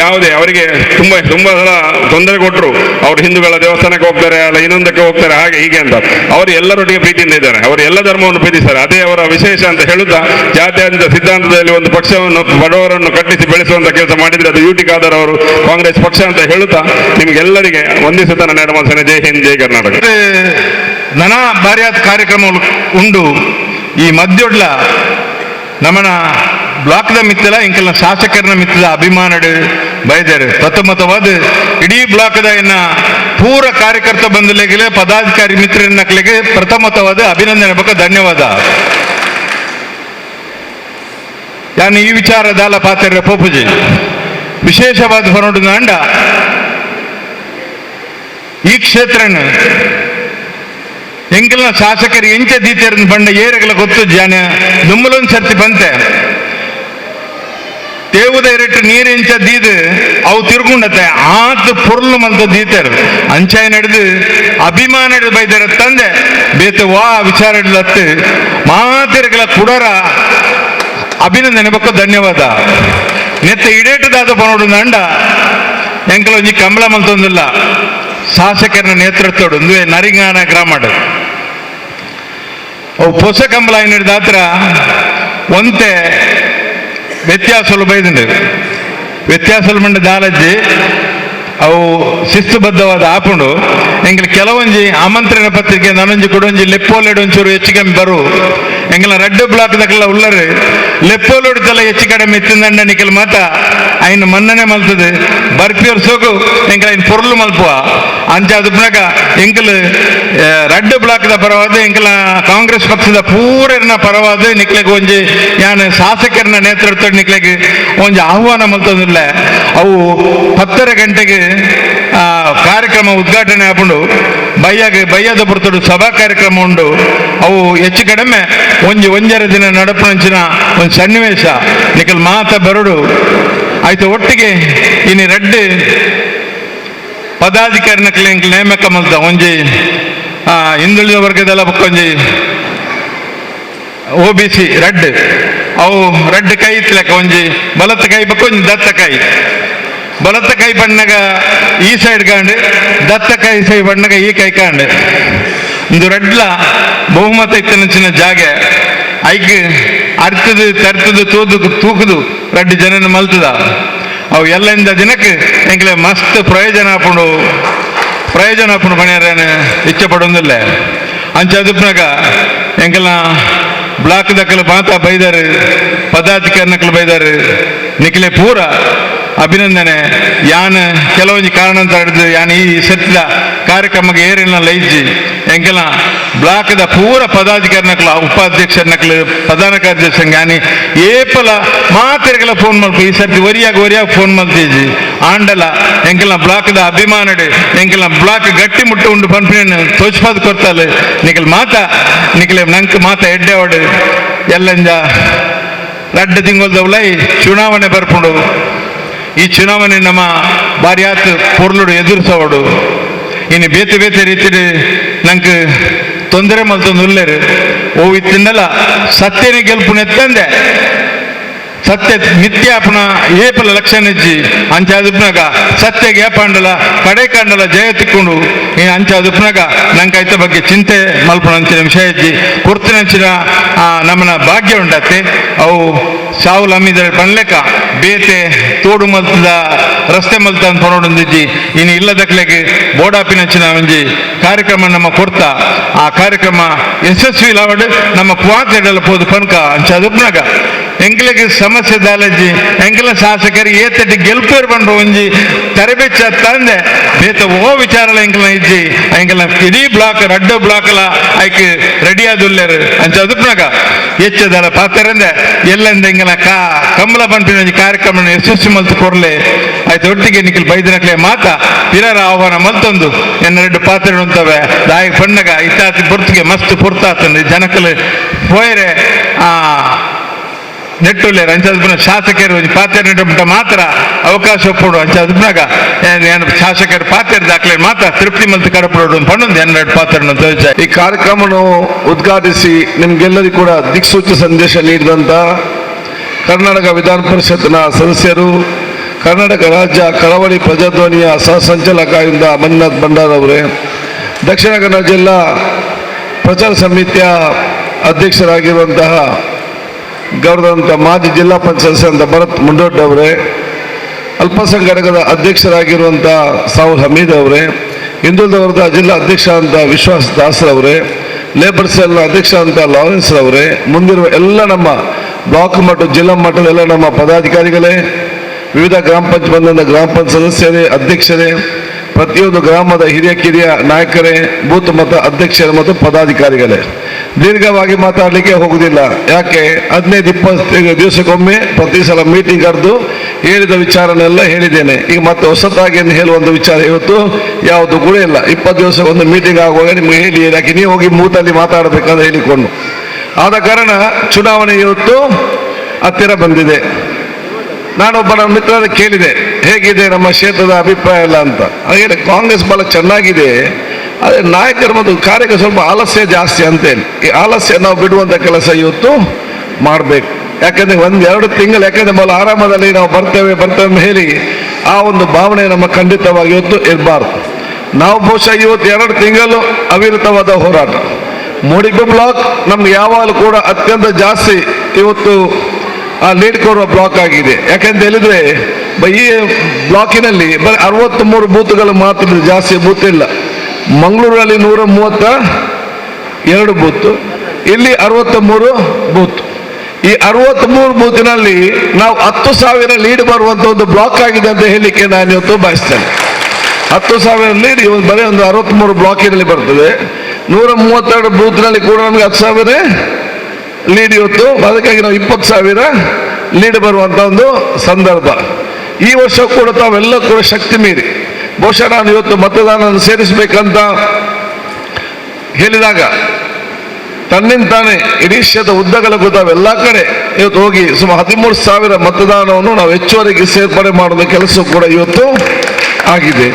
ಯಾವುದೇ ಅವರಿಗೆ ತುಂಬಾ ತುಂಬಾ ಸಲ ತೊಂದರೆ ಕೊಟ್ಟರು, ಅವರು ಹಿಂದೂಗಳ ದೇವಸ್ಥಾನಕ್ಕೆ ಹೋಗ್ತಾರೆ ಅಲ್ಲ ಇನ್ನೊಂದಕ್ಕೆ ಹೋಗ್ತಾರೆ ಹಾಗೆ ಹೀಗೆ ಅಂತ, ಅವರು ಎಲ್ಲರೊಟ್ಟಿಗೆ ಪ್ರೀತಿಯಿಂದ ಇದ್ದಾರೆ, ಅವರು ಎಲ್ಲ ಧರ್ಮವನ್ನು ಪ್ರೀತಿಸ್ತಾರೆ, ಅದೇ ಅವರ ವಿಶೇಷ ಅಂತ ಹೇಳುತ್ತಾ, ಜಾತ್ಯತೀತ ಸಿದ್ಧಾಂತದಲ್ಲಿ ಒಂದು ಪಕ್ಷವನ್ನು ಬಡವರನ್ನು ಕಟ್ಟಿಸಿ ಬೆಳೆಸುವಂತ ಕೆಲಸ ಮಾಡಿದ್ರೆ ಅದು ಯು ಟಿ ಖಾದರ್ ಅವರು ಕಾಂಗ್ರೆಸ್ ಪಕ್ಷ ಅಂತ ಹೇಳುತ್ತಾ ನಿಮಗೆಲ್ಲರಿಗೆ ವಂದಿಸುತ್ತಾ ನನ್ನ ಎರಡು ಮಾತನ್ನ. ಜೈ ಹಿಂದ್, ಜೈ ಕರ್ನಾಟಕ. ನಾನಾ ಬಾರಿಯಾದ ಕಾರ್ಯಕ್ರಮ ಉಂಡು. ಈ ಮಧ್ಯೊಡ್ಲ ನಮ್ಮನ ಬ್ಲಾಕ್ದ ಮಿತ್ತಲ ಇಂಕೆಲ್ಲ ಶಾಸಕರನ್ನ ಮಿತ್ತದ ಅಭಿಮಾನಡು ಬೈದಾರೆ. ಪ್ರಥಮತವಾದ ಇಡೀ ಬ್ಲಾಕ್ದ ಇನ್ನ ಪೂರ ಕಾರ್ಯಕರ್ತ ಬಂಧುಗಳಿಗೆ, ಪದಾಧಿಕಾರಿ ಮಿತ್ರನಕ್ಕಲಿಗೆ ಪ್ರಥಮತವಾದ ಅಭಿನಂದನೆ ಬಕ್ಕ ಧನ್ಯವಾದ. ಯಾನು ಈ ವಿಚಾರ ದಾಲ ಪಾತ್ರ ಪೋಪುಜಿ ವಿಶೇಷವಾದ ಹೊರಡು ಅಂಡ ಈ ಕ್ಷೇತ್ರನ ಎಂಕಲ್ನ ಶಾಸಕರು ಎಂಚ ದೀತೆರನ್ನ ಬಂಡ ಏರಗಲ ಗೊತ್ತು ಜಾನ ದುಮ್ಮಲೊಂದು ಸರ್ತಿ ಬಂತೆ ತೇವುದ ಎರಟ್ಟು ನೀರು ಎಂಚ ದೀದು ಅವು ತಿರ್ಗುಂಡತ್ತೆ ಆತ ಪೊರ್ಲು ಮಂತ ದೀತೆರು ಅಂಚಾಯ ನಡೆದು ಅಭಿಮಾನ ಹಿಡಿದು ಬೈದಾರ ತಂದೆ ಬೇತ ವಾ ವಿಚಾರ ಹಿಡಿದತ್ತು ಮಾತೆರಗಲ ಕುಡರ ಅಭಿನಂದನೆ ಬಕ್ಕ ಧನ್ಯವಾದ. ನೆತ್ತ ಇಡೇಟದಾದ ಬನೋಡು ನಂಡ ಎಂಕಲ ಒಂಜಿ ಕಮಲ ಮಂತೊಂದಿಲ್ಲ ಶಾಸಕರನ್ನ ನೇತೃತ್ವಡು ಒಂದುವೆ ನರಿಂಗಾನ ಗ್ರಾಮಡು ಅವು ಹೊಸ ಕಂಬಳ ಹಿಡಿದಾತ್ರ ಒಂತೆ ವ್ಯತ್ಯಾಸಲು ಬೈದುಂಡು. ವ್ಯತ್ಯಾಸಲು ಮಂಡ ದಾಲಜ್ಜಿ ಅವು ಶಿಸ್ತುಬದ್ಧವಾದ ಆಪುಂಡು. ಎಂಗ್ಲ ಕೆಲವೊಂಜಿ ಆಮಂತ್ರಣ ಪತ್ರಿಕೆ ನಾನೊಂಜಿ ಕೊಡೊಂಜಿ ಲೆಪ್ಪೋಲೆಡು ಒಂಚೂರು ಹೆಚ್ಚು ಕಮ್ಮಿ ಬರು ಎಂಗ್ಲ ರಡ್ಡು ಬ್ಲಾಕ್ ದಕ್ಲ ಉಲ್ಲರು ಲೆಪ್ಪೋಲೆಡ್ತಲ್ಲ ಹೆಚ್ಚು ಕಡಿಮೆ ಇತ್ತಿಂದಂಡ ನಿಕಲ್ ಮಾತ ಐನ್ ಮನ್ನನೆ ಮಲ್ತದೆ ಬರ್ಪಿಯವ್ರ ಸೋಗು ಎಂಕಲ್ ಐನ್ ಪೊರ್ಲು ಮಲ್ಪುವ ಅಂಚ ಅದು ಎಂಕಲ್ ರಡ್ಡು ಬ್ಲಾಕ್ದ ಪರವಾದ ಎಂಕಲ ಕಾಂಗ್ರೆಸ್ ಪಕ್ಷದ ಪೂರನ ಪರವಾದ ನಿಕ್ಲೆಗ್ ಒಂಜಿ ಯಾನ್ ಶಾಸಕರನ್ನ ನೇತೃತ್ವ ನಿಕ್ಲೆಗ್ ಒಂಜಿ ಆಹ್ವಾನ ಮಲ್ತದಿಲ್ಲ. ಅವು 10:30 ಗಂಟೆಗೆ ಕಾರ್ಯಕ್ರಮ ಉದ್ಘಾಟನೆ ಆಪುಂಡು. ಬಯ್ಯಾಗ ಬಯ್ಯದ ಪುರ್ತಡು ಸಭಾ ಕಾರ್ಯಕ್ರಮ ಉಂಡು. ಅವು ಹೆಚ್ಚು ಕಡಿಮೆ ಒಂಜಿ ಒಂಜರ ದಿನ ನಡಪುನಂಚಿನ ಒಂದು ಸನ್ನಿವೇಶ ನಿಕಲ್ ಮಾತ ಬರಡು ಆಯ್ತು. ಒಟ್ಟಿಗೆ ಇನ್ನು ರಡ್ಡು ಪದಾಧಿಕಾರಿನ ನೇಮಕ ಮಲ್ತ ಒಂಜಿ ಹಿಂದುಳಿದ ವರ್ಗದೆಲ್ಲ ಒಂಜಿ O B C ರಡ್ಡು ಅವು ರಡ್ಡು ಕೈ ಇತ್ತಲೆಕ್ಕ ಒಂಜಿ ಬಲತ್ತ ಕೈ ಬಕ್ಕ ಒಂಜಿ ದತ್ತ ಕೈ ಬಲತ್ತ ಕೈ ಬಣ್ಣಗ ಈ ಸೈಡ್ ಕಾಂಡು ದತ್ತ ಕೈ ಸೈ ಬಣ್ಣಗ ಈ ಕೈ ಕಾಂಡು ಒಂದು ರಡ್ಲ ಬಹುಮತ ಇತ್ತನಂಚಿನ ಜಾಗೆ ಐಕ್ ಅರ್ತದು ತರ್ತದು ತೂದು ತೂಕುದು ರಡ್ಡು ಜನನ ಮಲ್ತದ ಅವು ಎಲ್ಲ ದಿನಕ್ಕೆ ಎಂಕ್ಲೆ ಮಸ್ತ್ ಪ್ರಯೋಜನ ಆಪುಂಡು ಪ್ರಯೋಜನ ಆಪುಂಡು ಪಣಿಯಾರೇನು ಇಚ್ಛೆ ಪಡೊಂದಿಲ್ಲ. ಅಂಚ ಅದುಪ್ನಾಗ ಎಂಕಲ್ನ ಬ್ಲಾಕ್ ದಕ್ಕಲು ಮಾತಾ ಬೈದಾರು ಪದಾಧಿಕಾರಿ ನಕಲು ಬೈದಾರು ನಿಖಲೆ ಪೂರ ಅಭಿನಂದನೆ. ಯಾನ್ ಕೆಲವೊಂಜಿ ಕಾರಣ ಅಂತ ಹಿಡಿದು ಯಾನ್ ಈ ಸತ್ತಿದ ಕಾರ್ಯಕ್ರಮಕ್ಕೆ ಏರಿನ ಲೈಜಿ ಎಂಕೆಲ್ಲ ಬ್ಲಾಕ್ದ ಪೂರ ಪದಾಧಿಕಾರಿ ನಕಲು ಉಪಾಧ್ಯಕ್ಷರ ನಕಲು ಪ್ರಧಾನ ಕಾರ್ಯದರ್ಶಿ ಯಾನಿ ಏಪಲ ಮಾತೆರೆಗೆಲ್ಲ ಫೋನ್ ಮಲ್ಪು ಈ ಸರ್ತಿ ಒರಿಯಾಗ ಒರಿಯಾಗ ಫೋನ್ ಮಲ್ತೀಜಿ ಆಂಡಲ ಎಂಕೆಲ್ಲ ಬ್ಲಾಕ್ದ ಅಭಿಮಾನಡು ಎಂಕೆಲ್ಲ ಬ್ಲಾಕ್ ಗಟ್ಟಿ ಮುಟ್ಟು ಉಂಡು ಪನ್ಪಿನ ತೋಚ್ಪಾದ ಕೊರ್ತಾಲೆ ನಿಖಲ್ ಮಾತ ನಿಖಲೆ ನಂಕ್ ಮಾತ ಎಡ್ಡೆವಾಡು ಎಲ್ಲಂಜ ರಡ್ಡು ತಿಂಗಳದವಲೈ ಚುನಾವಣೆ ಬರ್ಪುಂಡು. ಈ ಚುನಾವಣೆ ನಮ್ಮ ಬಾರಿಯಾತ್ ಪೊರ್ಲುಡು ಎದುರಿಸೋಡು ಇನ್ನು ಬೇತೆ ಬೇತೆ ರೀತಿಡು ನಂಗೆ ತೊಂದರೆ ಮಲ್ತೊಂದು ಉಲ್ಲೇರು ಓ ಇತ್ತಿಂದಲ್ಲ ಸತ್ಯನೇ ಗೆಲ್ಪು ನೆತ್ತಂದೆ ಸತ್ಯ ಮಿಥ್ಯಾಪನ ಏಪಲ ಲಕ್ಷಣ ಇಜ್ಜಿ ಅಂಚ ಅದುಪ್ನಾಗ ಸತ್ಯ ಗೇಪಾಂಡಲ ಕಡೆ ಕಾಂಡಲ ಜಯ ತಿಕ್ಕೊಂಡು ಈ ಅಂಚ ಅದುಪ್ನಾಗ ನಂಗೆ ಐತ ಬಗ್ಗೆ ಚಿಂತೆ ಮಲ್ಪಣ ಅಂಚಿನ ವಿಷಯ ಇಜ್ಜಿ ಕುರ್ತಿನಂಚಿನ ನಮ್ಮನ ಭಾಗ್ಯ ಉಂಡತ್ತೆ ಅವು Shahul Hamid ಪನ್ಲೆಕ ಬೇತೆ ತೋಡು ಮಲ್ತದ ರಸ್ತೆ ಮಲ್ತ ಅಂತ ಪನೋಡೊಂದಿಜ್ಜಿ. ಇನ್ನು ಇಲ್ಲದಕ್ಲೆಗ್ ಬೋಡಾಪಿನಂಚಿನ ಒಂಜಿ ಕಾರ್ಯಕ್ರಮ ನಮ್ಮ ಕೊರ್ತ ಆ ಕಾರ್ಯಕ್ರಮ ಯಶಸ್ವಿ ಲಾವಡ್ ನಮ್ಮ ಪುವಾತೆಡೆಲ್ಲ ಪೋದು ಪನ್ಕ ಅಂಚ ಅದುಪ್ನಾಗ ಎಂಕ್ಲೆಗ್ ಸಮಸ್ಯೆ ದಾಲಜ್ಜಿ ಎಂಕ್ಲ ಶಾಸಕರು ಏತಟ್ಟಿ ಗೆಲ್ಪೇರು ಪಂಡ ಒಂಜಿ ತರಬೆಚ್ಚ ತಂದೆ ಬೇತ ಓ ವಿಚಾರಲ ಎಂಕ್ಲ ಇಜ್ಜಿ ಎಂಕ್ಲ ಇಡೀ ಬ್ಲಾಕ್ ರಡ್ಡ ಬ್ಲಾಕ್ಲ ಐಕ್ ರೆಡಿ ಆದುಲ್ಲೇರು ಅಂಚ ಅದುಪ್ನಾಗ ಹೆಚ್ಚದಲ್ಲ ಪಾತರಂದೆ ಎಲ್ಲಂದ ಎಂಗಲ ಕಾ ಕಮಲ ಪಂಪಿನ ಒಂಜಿ ಕಾರ್ಯಕ್ರಮ ಯಶಸ್ವಿ ಮಲ್ತು ಕೊರ್ಲೆ ಆಯ್ತು ಒಟ್ಟಿಗೆ ನಿಖಿಲ್ ಬೈದಿನಕ್ಲೆ ಮಾತ ಪಿರರ ಆಹ್ವಾನ ಮಲ್ತೊಂದು ಎನ್ನ ರೆಡ್ಡು ಪಾತ್ರೆ ಉಂತವೆ ದಾಯಿ ಪಣ್ಣಗ ಇತ್ತಾತಿ ಪೊರ್ತಿಗೆ ಮಸ್ತ್ ಪೊರ್ತಾತಂದು ಜನಕಲು ಪೋಯರೆ ಆ ನೆಟ್ಟುಲ್ಲೇರು ಅಂಚಾದ ಶಾಸಕರು ಒಂಜಿ ಪಾತ್ರೆ ನೆಟ್ಟು ಮಾತ್ರ ಅವಕಾಶ ಒಪ್ಪುಡು ಅಂಚಾದ ಶಾಸಕರು ಪಾತ್ರೆ ದಾಖಲೆ ಮಾತ್ರ ತೃಪ್ತಿ ಮಲ್ತು ಕಡಪಡೋಡು ಪಣ್ಣೊಂದು ಎನ್ನೆರಡು ಪಾತ್ರೆ. ಈ ಕಾರ್ಯಕ್ರಮವನ್ನು ಉದ್ಘಾಟಿಸಿ ನಿಮ್ಗೆಲ್ಲರಿಗೂ ಕೂಡ ದಿಕ್ಸೂಚಿ ಸಂದೇಶ ನೀಡಿದಂಥ ಕರ್ನಾಟಕ ವಿಧಾನ ಪರಿಷತ್ನ ಸದಸ್ಯರು, ಕರ್ನಾಟಕ ರಾಜ್ಯ ಕರಾವಳಿ ಪ್ರಜಾಧ್ವನಿಯ ಸಹ ಸಂಚಾಲಕ ಇಂದ ಮಂಜುನಾಥ್ ಭಂಡಾರ್ ಅವರೇ, ದಕ್ಷಿಣ ಕನ್ನಡ ಜಿಲ್ಲಾ ಪ್ರಚಾರ ಸಮಿತಿಯ ಅಧ್ಯಕ್ಷರಾಗಿರುವಂತಹ ಗೌರವಾನ್ವಿತ ಮಾಜಿ ಜಿಲ್ಲಾ ಪಂಚಾಯತ್ ಸದಸ್ಯರಂತ ಭರತ್ ಮುಂಡೋಡ್ ಅವರೇ, ಅಲ್ಪಸಂಖ್ಯಾತ ಘಟಕದ ಅಧ್ಯಕ್ಷರಾಗಿರುವಂಥ ಸಾಹುಲ್ ಹಮೀದ್ ಅವರೇ, ಹಿಂದುಳಿದ ವರ್ಗದ ಜಿಲ್ಲಾ ಅಧ್ಯಕ್ಷ ಅಂತ ವಿಶ್ವಾಸ್ ದಾಸ್ರವರೇ, ಲೇಬರ್ ಸೆಲ್ನ ಅಧ್ಯಕ್ಷ ಅಂತ ಲಾರೆನ್ಸ್ ರವರೇ, ಮುಂದಿರುವ ಎಲ್ಲ ನಮ್ಮ ಬ್ಲಾಕ್ ಮತ್ತು ಜಿಲ್ಲಾ ಮಟ್ಟದ ಎಲ್ಲ ನಮ್ಮ ಪದಾಧಿಕಾರಿಗಳೇ, ವಿವಿಧ ಗ್ರಾಮ ಪಂಚಾಯತ್ ಬಂದಂಥ ಗ್ರಾಮ ಪಂಚಾಯತ್ ಸದಸ್ಯರೇ, ಅಧ್ಯಕ್ಷರೇ, ಪ್ರತಿಯೊಂದು ಗ್ರಾಮದ ಹಿರಿಯ ಕಿರಿಯ ನಾಯಕರೇ, ಬೂತ್ ಮತ್ತು ಅಧ್ಯಕ್ಷರೇ ಮತ್ತು ಪದಾಧಿಕಾರಿಗಳೇ, ದೀರ್ಘವಾಗಿ ಮಾತಾಡಲಿಕ್ಕೆ ಹೋಗುವುದಿಲ್ಲ. ಯಾಕೆ 15-20 ದಿವಸಕ್ಕೊಮ್ಮೆ ಪ್ರತಿ ಸಲ ಮೀಟಿಂಗ್ ಕರೆದು ಹೇಳಿದ ವಿಚಾರನೆಲ್ಲ ಹೇಳಿದ್ದೇನೆ. ಈಗ ಮತ್ತೆ ಹೊಸತಾಗಿ ಹೇಳುವಂಥ ವಿಚಾರ ಇವತ್ತು ಯಾವುದು ಕೂಡ ಇಲ್ಲ. 20 ದಿವಸ ಒಂದು ಮೀಟಿಂಗ್ ಆಗುವಾಗ ನಿಮ್ಗೆ ಹೇಳಿ, ಯಾಕೆ ನೀವು ಹೋಗಿ ಬೂತಲ್ಲಿ ಮಾತಾಡಬೇಕಂತ ಹೇಳಿಕೊಂಡು, ಆದ ಕಾರಣ ಚುನಾವಣೆ ಇವತ್ತು ಹತ್ತಿರ ಬಂದಿದೆ. ನಾನೊಬ್ಬ ನನ್ನ ಮಿತ್ರರ ಕೇಳಿದೆ, ಹೇಗಿದೆ ನಮ್ಮ ಕ್ಷೇತ್ರದ ಅಭಿಪ್ರಾಯ ಎಲ್ಲ ಅಂತ. ಹಾಗೆ ಕಾಂಗ್ರೆಸ್ ಬಲ ಚೆನ್ನಾಗಿದೆ, ಆದರೆ ನಾಯಕರು ಮತ್ತು ಕಾರ್ಯಕ್ಕೆ ಸ್ವಲ್ಪ ಆಲಸ್ಯ ಜಾಸ್ತಿ ಅಂತೇಳಿ. ಈ ಆಲಸ್ಯ ನಾವು ಬಿಡುವಂಥ ಕೆಲಸ ಇವತ್ತು ಮಾಡಬೇಕು. ಯಾಕಂದರೆ 1-2 ತಿಂಗಳು, ಯಾಕಂದರೆ ಮೊದಲು ಆರಾಮದಲ್ಲಿ ನಾವು ಬರ್ತೇವೆ ಬರ್ತೇವೆ ಹೇಳಿ ಆ ಒಂದು ಭಾವನೆ ನಮ್ಮ ಖಂಡಿತವಾಗಿ ಇವತ್ತು ಇರಬಾರ್ದು. ನಾವು ಬಹುಶಃ ಇವತ್ತು 2 ತಿಂಗಳು ಅವಿರತವಾದ ಹೋರಾಟ. ಮುಡಿಪು ಬ್ಲಾಕ್ ನಮ್ಗೆ ಯಾವಾಗಲೂ ಕೂಡ ಅತ್ಯಂತ ಜಾಸ್ತಿ ಇವತ್ತು ಆ ಲೀಡ್ ಕೊಡುವ ಬ್ಲಾಕ್ ಆಗಿದೆ. ಯಾಕೆಂತ ಹೇಳಿದ್ರೆ ಈ ಬ್ಲಾಕಿನಲ್ಲಿ ಬರೀ 63 ಬೂತ್ಗಳು ಮಾತ್ರ, ಜಾಸ್ತಿ ಬೂತ್ ಇಲ್ಲ. ಮಂಗಳೂರಲ್ಲಿ 132 ಬೂತ್, ಇಲ್ಲಿ 63 ಬೂತ್. ಈ 63 ಬೂತಿನಲ್ಲಿ ನಾವು 10,000 ಲೀಡ್ ಬರುವಂಥ ಒಂದು ಬ್ಲಾಕ್ ಆಗಿದೆ ಅಂತ ಹೇಳಲಿಕ್ಕೆ ನಾನು ಇವತ್ತು ಬಯಸ್ತೇನೆ. 10,000 ಲೀಡ್ ಇವತ್ತು ಬರೀ ಒಂದು 63 ಬ್ಲಾಕಿನಲ್ಲಿ ಬರ್ತದೆ. 132 ಬೂತ್ನಲ್ಲಿ ಕೂಡ ನಮಗೆ 10,000 ಲೀಡ್ ಇವತ್ತು. ಅದಕ್ಕಾಗಿ ನಾವು 20,000 ಲೀಡ್ ಬರುವಂಥ ಒಂದು ಸಂದರ್ಭ. ಈ ವರ್ಷ ಕೂಡ ತಾವೆಲ್ಲ ಕೂಡ ಶಕ್ತಿ ಮೀರಿ ಬಹುಶಃ ನಾನು ಇವತ್ತು ಮತದಾನ ಸೇರಿಸಬೇಕಂತ ಹೇಳಿದಾಗ ತನ್ನಿಂದ ತಾನೇ ಇಡೀ ಕ್ಷೇತ್ರ ಉದ್ದಗಲಕ್ಕೂ ತಾವೆಲ್ಲ ಕಡೆ ಇವತ್ತು ಹೋಗಿ ಸುಮಾರು 13,000 ಮತದಾನವನ್ನು ನಾವು ಹೆಚ್ಚುವರಿಗೆ ಸೇರ್ಪಡೆ ಮಾಡುವ ಕೆಲಸ ಕೂಡ ಇವತ್ತು ಆಗಿದೆ.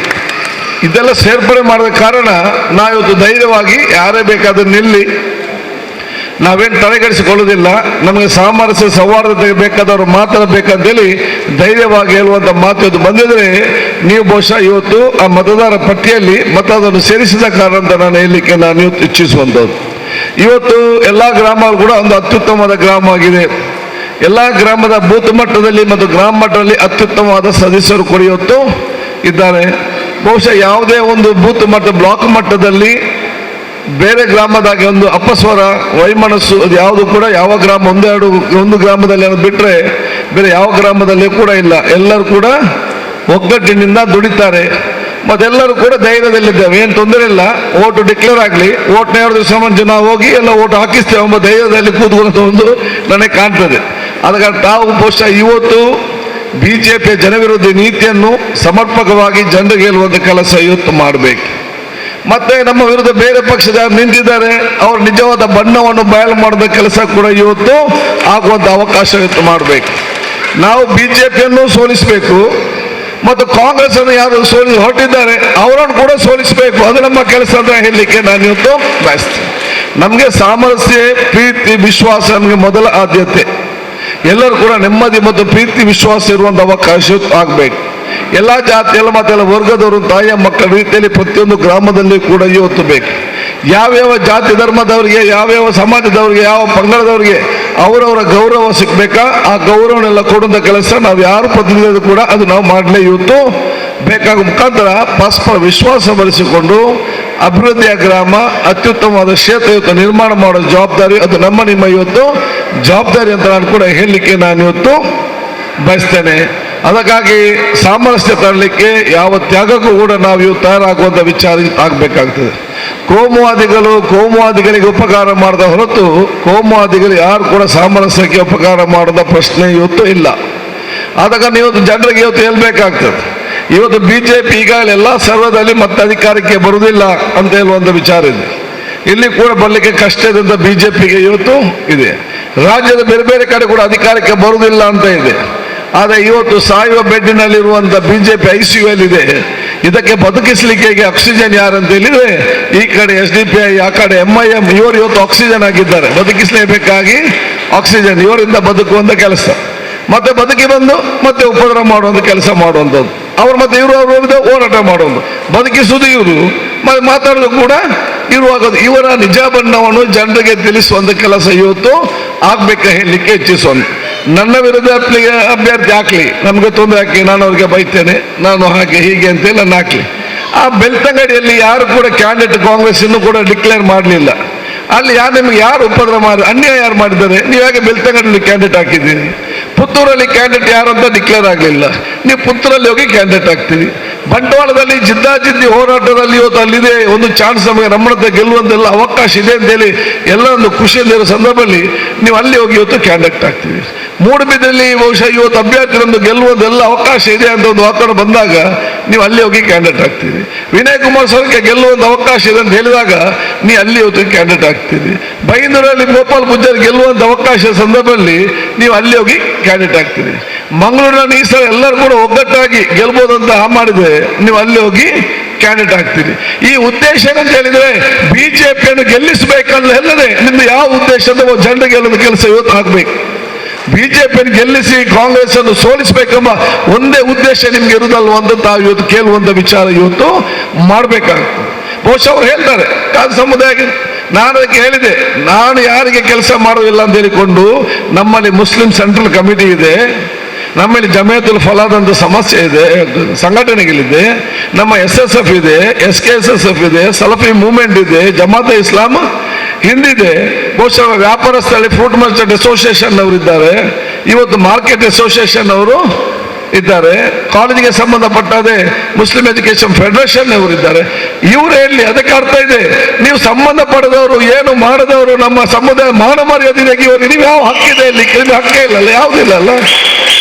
ಇದೆಲ್ಲ ಸೇರ್ಪಡೆ ಮಾಡಿದ ಕಾರಣ ನಾವಿವತ್ತು ಧೈರ್ಯವಾಗಿ ಯಾರೇ ಬೇಕಾದರೂ ನಿಲ್ಲಿ, ನಾವೇನು ತಲೆಗೆಡಿಸಿಕೊಳ್ಳೋದಿಲ್ಲ, ನಮಗೆ ಸಾಮರಸ್ಯ ಸೌಹಾರ್ದತೆ ಬೇಕಾದವರು ಮಾತಾಡಬೇಕಂತೇಳಿ ಧೈರ್ಯವಾಗಿ ಹೇಳುವಂಥ ಮಾತು ಇವತ್ತು ಬಂದಿದ್ರೆ, ನೀವು ಬಹುಶಃ ಇವತ್ತು ಆ ಮತದಾರ ಪಟ್ಟಿಯಲ್ಲಿ ಮತದಾರನ್ನು ಸೇರಿಸಿದ ಕಾರಣ ಅಂತ ನಾನು ಹೇಳಲಿಕ್ಕೆ ನಾನು ಇವತ್ತು ಇಚ್ಛಿಸುವಂಥದ್ದು. ಇವತ್ತು ಎಲ್ಲ ಗ್ರಾಮಗಳು ಕೂಡ ಒಂದು ಅತ್ಯುತ್ತಮವಾದ ಗ್ರಾಮ ಆಗಿದೆ. ಎಲ್ಲ ಗ್ರಾಮದ ಬೂತ್ ಮಟ್ಟದಲ್ಲಿ ಮತ್ತು ಗ್ರಾಮ ಮಟ್ಟದಲ್ಲಿ ಅತ್ಯುತ್ತಮವಾದ ಸದಸ್ಯರು ಕೂಡ ಇವತ್ತು ಇದ್ದಾರೆ. ಬಹುಶಃ ಯಾವುದೇ ಒಂದು ಬೂತ್ ಮಟ್ಟ ಬ್ಲಾಕ್ ಮಟ್ಟದಲ್ಲಿ ಬೇರೆ ಗ್ರಾಮದಾಗೆ ಒಂದು ಅಪಸ್ವರ ವೈಮನಸ್ಸು ಅದು ಯಾವುದು ಕೂಡ ಯಾವ ಗ್ರಾಮ ಒಂದು ಗ್ರಾಮದಲ್ಲಿ ಅನ್ನೋದು ಬಿಟ್ಟರೆ ಬೇರೆ ಯಾವ ಗ್ರಾಮದಲ್ಲಿ ಕೂಡ ಇಲ್ಲ. ಎಲ್ಲರೂ ಕೂಡ ಒಗ್ಗಟ್ಟಿನಿಂದ ದುಡಿತಾರೆ ಮತ್ತೆಲ್ಲರೂ ಕೂಡ ಧೈರ್ಯದಲ್ಲಿದ್ದೇವೆ, ಏನು ತೊಂದರೆ ಇಲ್ಲ. ಓಟು ಡಿಕ್ಲೇರ್ ಆಗಲಿ, ಓಟ್ನ 2 ದಿವಸ ಮುಂಚೆ ನಾವು ಹೋಗಿ ಎಲ್ಲ ಓಟು ಹಾಕಿಸ್ತೇವೆ ಎಂಬ ಧೈರ್ಯದಲ್ಲಿ ಕೂತ್ಕೊಳ್ಳೋದು ಒಂದು ನನಗೆ ಕಾಣ್ತದೆ. ಅದಕ್ಕಾಗಿ ತಾವು ಬಹುಶಃ ಇವತ್ತು ಬಿಜೆಪಿಯ ಜನವಿರೋಧಿ ನೀತಿಯನ್ನು ಸಮರ್ಪಕವಾಗಿ ಜನರಿಗೆ ಹೇಳುವಂಥ ಕೆಲಸ ಇವತ್ತು ಮಾಡಬೇಕು. ಮತ್ತೆ ನಮ್ಮ ವಿರುದ್ಧ ಬೇರೆ ಪಕ್ಷದ ಯಾರು ನಿಂತಿದ್ದಾರೆ ಅವ್ರ ನಿಜವಾದ ಬಣ್ಣವನ್ನು ಬಯಲು ಮಾಡಿದ ಕೆಲಸ ಕೂಡ ಇವತ್ತು ಆಗುವಂಥ ಅವಕಾಶ ಇವತ್ತು ಮಾಡಬೇಕು. ನಾವು ಬಿಜೆಪಿಯನ್ನು ಸೋಲಿಸಬೇಕು ಮತ್ತು ಕಾಂಗ್ರೆಸ್ ಅನ್ನು ಯಾರು ಸೋಲಿಸಿ ಹೊರಟಿದ್ದಾರೆ ಅವರನ್ನು ಕೂಡ ಸೋಲಿಸಬೇಕು. ಅದು ನಮ್ಮ ಕೆಲಸ ಅಂತ ಹೇಳಲಿಕ್ಕೆ ನಾನು ಇವತ್ತು ಬಯಸ್ತೇನೆ. ನಮಗೆ ಸಾಮರಸ್ಯ, ಪ್ರೀತಿ, ವಿಶ್ವಾಸ ನಮಗೆ ಮೊದಲ ಆದ್ಯತೆ. ಎಲ್ಲರೂ ಕೂಡ ನೆಮ್ಮದಿ ಮತ್ತು ಪ್ರೀತಿ ವಿಶ್ವಾಸ ಇರುವಂಥ ಅವಕಾಶ ಆಗಬೇಕು. ಎಲ್ಲ ಜಾತಿ ಎಲ್ಲ ಮತ್ತೆಲ್ಲ ವರ್ಗದವರು ತಾಯಿಯ ಮಕ್ಕಳ ರೀತಿಯಲ್ಲಿ ಪ್ರತಿಯೊಂದು ಗ್ರಾಮದಲ್ಲಿ ಕೂಡ ಇವತ್ತು ಬೇಕು. ಯಾವ್ಯಾವ ಜಾತಿ ಧರ್ಮದವರಿಗೆ, ಯಾವ್ಯಾವ ಸಮಾಜದವರಿಗೆ, ಯಾವ ಪಂಗಡದವರಿಗೆ ಅವರವರ ಗೌರವ ಸಿಗಬೇಕಾ, ಆ ಗೌರವನೆಲ್ಲ ಕೊಡುವಂಥ ಕೆಲಸ ನಾವು ಯಾರು ಪ್ರತಿನಿಧಿಗಳು ಕೂಡ ಅದು ನಾವು ಮಾಡಲೇ ಇವತ್ತು ಬೇಕಾಗುವ ಮುಖಾಂತರ ಪರಸ್ಪರ ವಿಶ್ವಾಸ ಬೆಳೆಸಿಕೊಂಡು ಅಭಿವೃದ್ಧಿಯ ಗ್ರಾಮ ಅತ್ಯುತ್ತಮವಾದ ಕ್ಷೇತ್ರ ಇವತ್ತು ನಿರ್ಮಾಣ ಮಾಡೋ ಜವಾಬ್ದಾರಿ ಅದು ನಮ್ಮ ನಿಮ್ಮ ಇವತ್ತು ಜವಾಬ್ದಾರಿ ಅಂತ ನಾನು ಕೂಡ ಹೇಳಲಿಕ್ಕೆ ನಾನು ಇವತ್ತು ಬಯಸ್ತೇನೆ. ಅದಕ್ಕಾಗಿ ಸಾಮರಸ್ಯ ತರಲಿಕ್ಕೆ ಯಾವ ತ್ಯಾಗಕ್ಕೂ ಕೂಡ ನಾವು ಇವತ್ತು ತಯಾರಾಗುವಂಥ ವಿಚಾರ ಆಗಬೇಕಾಗ್ತದೆ. ಕೋಮುವಾದಿಗಳು ಕೋಮುವಾದಿಗಳಿಗೆ ಉಪಕಾರ ಮಾಡದ ಹೊರತು ಕೋಮುವಾದಿಗಳು ಯಾರು ಕೂಡ ಸಾಮರಸ್ಯಕ್ಕೆ ಉಪಕಾರ ಮಾಡದ ಪ್ರಶ್ನೆ ಇವತ್ತು ಇಲ್ಲ. ಆದ ಕಾರಣ ಇವತ್ತು ಜನರಿಗೆ ಇವತ್ತು ಹೇಳ್ಬೇಕಾಗ್ತದೆ, ಇವತ್ತು ಬಿಜೆಪಿ ಈಗಾಗಲೇ ಎಲ್ಲ ಸರ್ವದಲ್ಲಿ ಮತ್ತೆ ಅಧಿಕಾರಕ್ಕೆ ಬರುವುದಿಲ್ಲ ಅಂತ ಹೇಳುವಂಥ ವಿಚಾರ ಇದೆ. ಇಲ್ಲಿ ಕೂಡ ಬರಲಿಕ್ಕೆ ಕಷ್ಟ ಇದೆ ಅಂತ ಬಿಜೆಪಿಗೆ ಇವತ್ತು ಇದೆ. ರಾಜ್ಯದ ಬೇರೆ ಬೇರೆ ಕಡೆ ಕೂಡ ಅಧಿಕಾರಕ್ಕೆ ಬರುವುದಿಲ್ಲ ಅಂತ ಇದೆ. ಆದರೆ ಇವತ್ತು ಸಾಯುವ ಬೆಡ್ಡಿನಲ್ಲಿರುವಂಥ ಬಿಜೆಪಿ ICU ಇದೆ. ಇದಕ್ಕೆ ಬದುಕಿಸಲಿಕ್ಕೆ ಆಕ್ಸಿಜನ್ ಯಾರಂತ ಹೇಳಿದ್ರೆ ಈ ಕಡೆ SDPI, ಆ ಕಡೆ MIM, ಇವರು ಇವತ್ತು ಆಕ್ಸಿಜನ್ ಆಗಿದ್ದಾರೆ. ಬದುಕಿಸಲೇಬೇಕಾಗಿ ಆಕ್ಸಿಜನ್, ಇವರಿಂದ ಬದುಕುವಂಥ ಕೆಲಸ, ಮತ್ತೆ ಬದುಕಿ ಬಂದು ಮತ್ತೆ ಉಪದ್ರ ಮಾಡುವಂಥ ಕೆಲಸ ಮಾಡುವಂಥದ್ದು ಅವ್ರು, ಮತ್ತೆ ಇವರು ಅವ್ರ ವಿರುದ್ಧ ಹೋರಾಟ ಮಾಡುವಂಥದ್ದು, ಬದುಕಿಸುವುದು ಇವರು, ಮತ್ತೆ ಮಾತಾಡೋದು ಕೂಡ ಇರುವಾಗ ಇವರ ನಿಜ ಬಣ್ಣವನ್ನು ಜನರಿಗೆ ತಿಳಿಸುವಂಥ ಕೆಲಸ ಇವತ್ತು ಆಗ್ಬೇಕು ಹೇಳಲಿಕ್ಕೆ ಇಚ್ಛಿಸುವಂತ. ನನ್ನ ವಿರುದ್ಧ ಅಭ್ಯರ್ಥಿ ಹಾಕ್ಲಿ, ನಮಗೆ ತೊಂದರೆ ಹಾಕಿ, ನಾನು ಅವ್ರಿಗೆ ಬೈತೇನೆ, ನಾನು ಹಾಗೆ ಹೀಗೆ ಅಂತೇಳಿ ನನ್ನ ಹಾಕ್ಲಿ. ಆ ಬೆಳ್ತಂಗಡಿಯಲ್ಲಿ ಯಾರು ಕೂಡ ಕ್ಯಾಂಡಿಡೇಟ್ ಕಾಂಗ್ರೆಸ್ ಇನ್ನೂ ಕೂಡ ಡಿಕ್ಲೇರ್ ಮಾಡಲಿಲ್ಲ. ಅಲ್ಲಿ ಯಾರು ನಿಮ್ಗೆ ಯಾರು ಉಪದ್ರ ಮಾಡಿ ಅನ್ಯಾಯ ಯಾರು ಮಾಡಿದ್ದಾರೆ? ನೀವು ಹೇಗೆ ಬೆಳ್ತಂಗಡಿಯಲ್ಲಿ ಕ್ಯಾಂಡಿಡೇಟ್ ಹಾಕಿದ್ದೀರಿ? ಪುತ್ತೂರಲ್ಲಿ ಕ್ಯಾಂಡಿಡೇಟ್ ಯಾರು ಅಂತ ಡಿಕ್ಲೇರ್ ಆಗಲಿಲ್ಲ, ನೀವು ಪುತ್ತೂರಲ್ಲಿ ಹೋಗಿ ಕ್ಯಾಂಡಿಡೇಟ್ ಹಾಕ್ತೀರಿ. ಬಂಟ್ವಾಳದಲ್ಲಿ ಜಿದ್ದಾಜಿದ್ದಿ ಹೋರಾಟದಲ್ಲಿ ಇವತ್ತು ಅಲ್ಲಿದೆ ಒಂದು ಚಾನ್ಸ್ ನಮಗೆ ನಮ್ಮನ್ನ ಗೆಲ್ಲುವಂತೆಲ್ಲ ಅವಕಾಶ ಇದೆ ಅಂತೇಳಿ ಎಲ್ಲ ಒಂದು ಖುಷಿಯಿಂದ ಇರೋ ಸಂದರ್ಭದಲ್ಲಿ ನೀವು ಅಲ್ಲಿ ಹೋಗಿ ಇವತ್ತು ಕ್ಯಾಂಡಿಡೇಟ್ ಆಗ್ತೀವಿ. ಮೂಡುಬಿದ್ರಲ್ಲಿ ಬಹುಶಃ ಇವತ್ತು ಅಭ್ಯರ್ಥಿಗಳನ್ನು ಗೆಲ್ಲುವಂತೆಲ್ಲ ಅವಕಾಶ ಇದೆ ಅಂತ ಒಂದು ವಾತಾವರಣ ಬಂದಾಗ ನೀವು ಅಲ್ಲಿ ಹೋಗಿ ಕ್ಯಾಂಡಿಡೇಟ್ ಆಗ್ತೀರಿ. ವಿನಯ್ ಕುಮಾರ್ ಸರ್ಗೆ ಗೆಲ್ಲುವಂಥ ಅವಕಾಶ ಇದೆ ಅಂತ ಹೇಳಿದಾಗ ನೀವು ಅಲ್ಲಿ ಇವತ್ತು ಕ್ಯಾಂಡಿಡೇಟ್ ಆಗ್ತೀರಿ. ಬೈಂದೂರಲ್ಲಿ ಗೋಪಾಲ್ ಪೂಜಾರಿ ಗೆಲ್ಲುವಂಥ ಅವಕಾಶ ಸಂದರ್ಭದಲ್ಲಿ ನೀವು ಅಲ್ಲಿ ಹೋಗಿ ಕ್ಯಾಂಡಿಡೇಟ್ ಆಗ್ತೀರಿ. ಮಂಗಳೂರಿನಲ್ಲಿ ಈ ಸಲ ಎಲ್ಲರೂ ಕೂಡ ಒಗ್ಗಟ್ಟಾಗಿ ಗೆಲ್ಬೋದಂತ ಆ ಮಾಡಿದ್ರೆ ನೀವು ಅಲ್ಲಿ ಹೋಗಿ ಕ್ಯಾಂಡಿಡೇಟ್ ಆಗ್ತೀರಿ. ಈ ಉದ್ದೇಶ ಏನಂತ ಹೇಳಿದ್ರೆ ಬಿಜೆಪಿಯನ್ನು ಗೆಲ್ಲಿಸಬೇಕಲ್ಲ ಅಲ್ಲದೆ ನಿಮ್ದು ಯಾವ ಉದ್ದೇಶ ಅಂತ ಜನರಿಗೆ ಗೆಲ್ಲುವ ಕೆಲಸ ಇವತ್ತು ಆಗ್ಬೇಕು. ಬಿಜೆಪಿಯನ್ನು ಗೆಲ್ಲಿಸಿ ಕಾಂಗ್ರೆಸ್ ಅನ್ನು ಸೋಲಿಸಬೇಕೆಂಬ ಒಂದೇ ಉದ್ದೇಶ ನಿಮ್ಗೆ ಇರುವುದಲ್ವ ಅಂತ ತಾವು ಇವತ್ತು ಕೇಳುವಂತ ವಿಚಾರ ಇವತ್ತು ಮಾಡಬೇಕಾಗ್ತದೆ. ಬಹುಶಃ ಅವ್ರು ಹೇಳ್ತಾರೆ ಸಮುದಾಯಕ್ಕೆ, ನಾನು ಅದಕ್ಕೆ ಹೇಳಿದೆ, ನಾನು ಯಾರಿಗೆ ಕೆಲಸ ಮಾಡೋದಿಲ್ಲ ಅಂತ ಹೇಳಿಕೊಂಡು ನಮ್ಮಲ್ಲಿ Muslim central committee ಇದೆ, ನಮ್ಮಲ್ಲಿ ಜಮಿಯತುಲ್ ಫಲಾದಂಥ ಸಮಸ್ಯೆ ಇದೆ, ಸಂಘಟನೆಗಳಿದೆ, ನಮ್ಮ SSF ಇದೆ, SKSSF ಇದೆ, ಸಲಫಿ ಮೂವ್ಮೆಂಟ್ ಇದೆ, ಜಮಾತ ಇಸ್ಲಾಂ ಹಿಂದಿದೆ, ಬಹುಶಃ ವ್ಯಾಪಾರಸ್ಥಳಿ fruit merchant association ಅವರಿದ್ದಾರೆ, ಇವತ್ತು ಮಾರ್ಕೆಟ್ ಅಸೋಸಿಯೇಷನ್ ಅವರು ಇದ್ದಾರೆ, ಕಾಲೇಜಿಗೆ ಸಂಬಂಧಪಟ್ಟಾದೆ Muslim education federation ಅವರಿದ್ದಾರೆ. ಇವರು ಹೇಳಿ ಅದಕ್ಕೆ ಅರ್ಥ ಇದೆ, ನೀವು ಸಂಬಂಧ ಪಡೆದವರು ಏನು ಮಾಡದವರು ನಮ್ಮ ಸಮುದಾಯ ಮಾನ ಮರ್ಯಾದೆ ಇವರಿಗೆ ನೀವು ಯಾವ ಹಕ್ಕಿದೆ ಇಲ್ಲಿ? ಹಕ್ಕೇ ಇಲ್ಲಲ್ಲ, ಯಾವುದಿಲ್ಲಲ್ಲ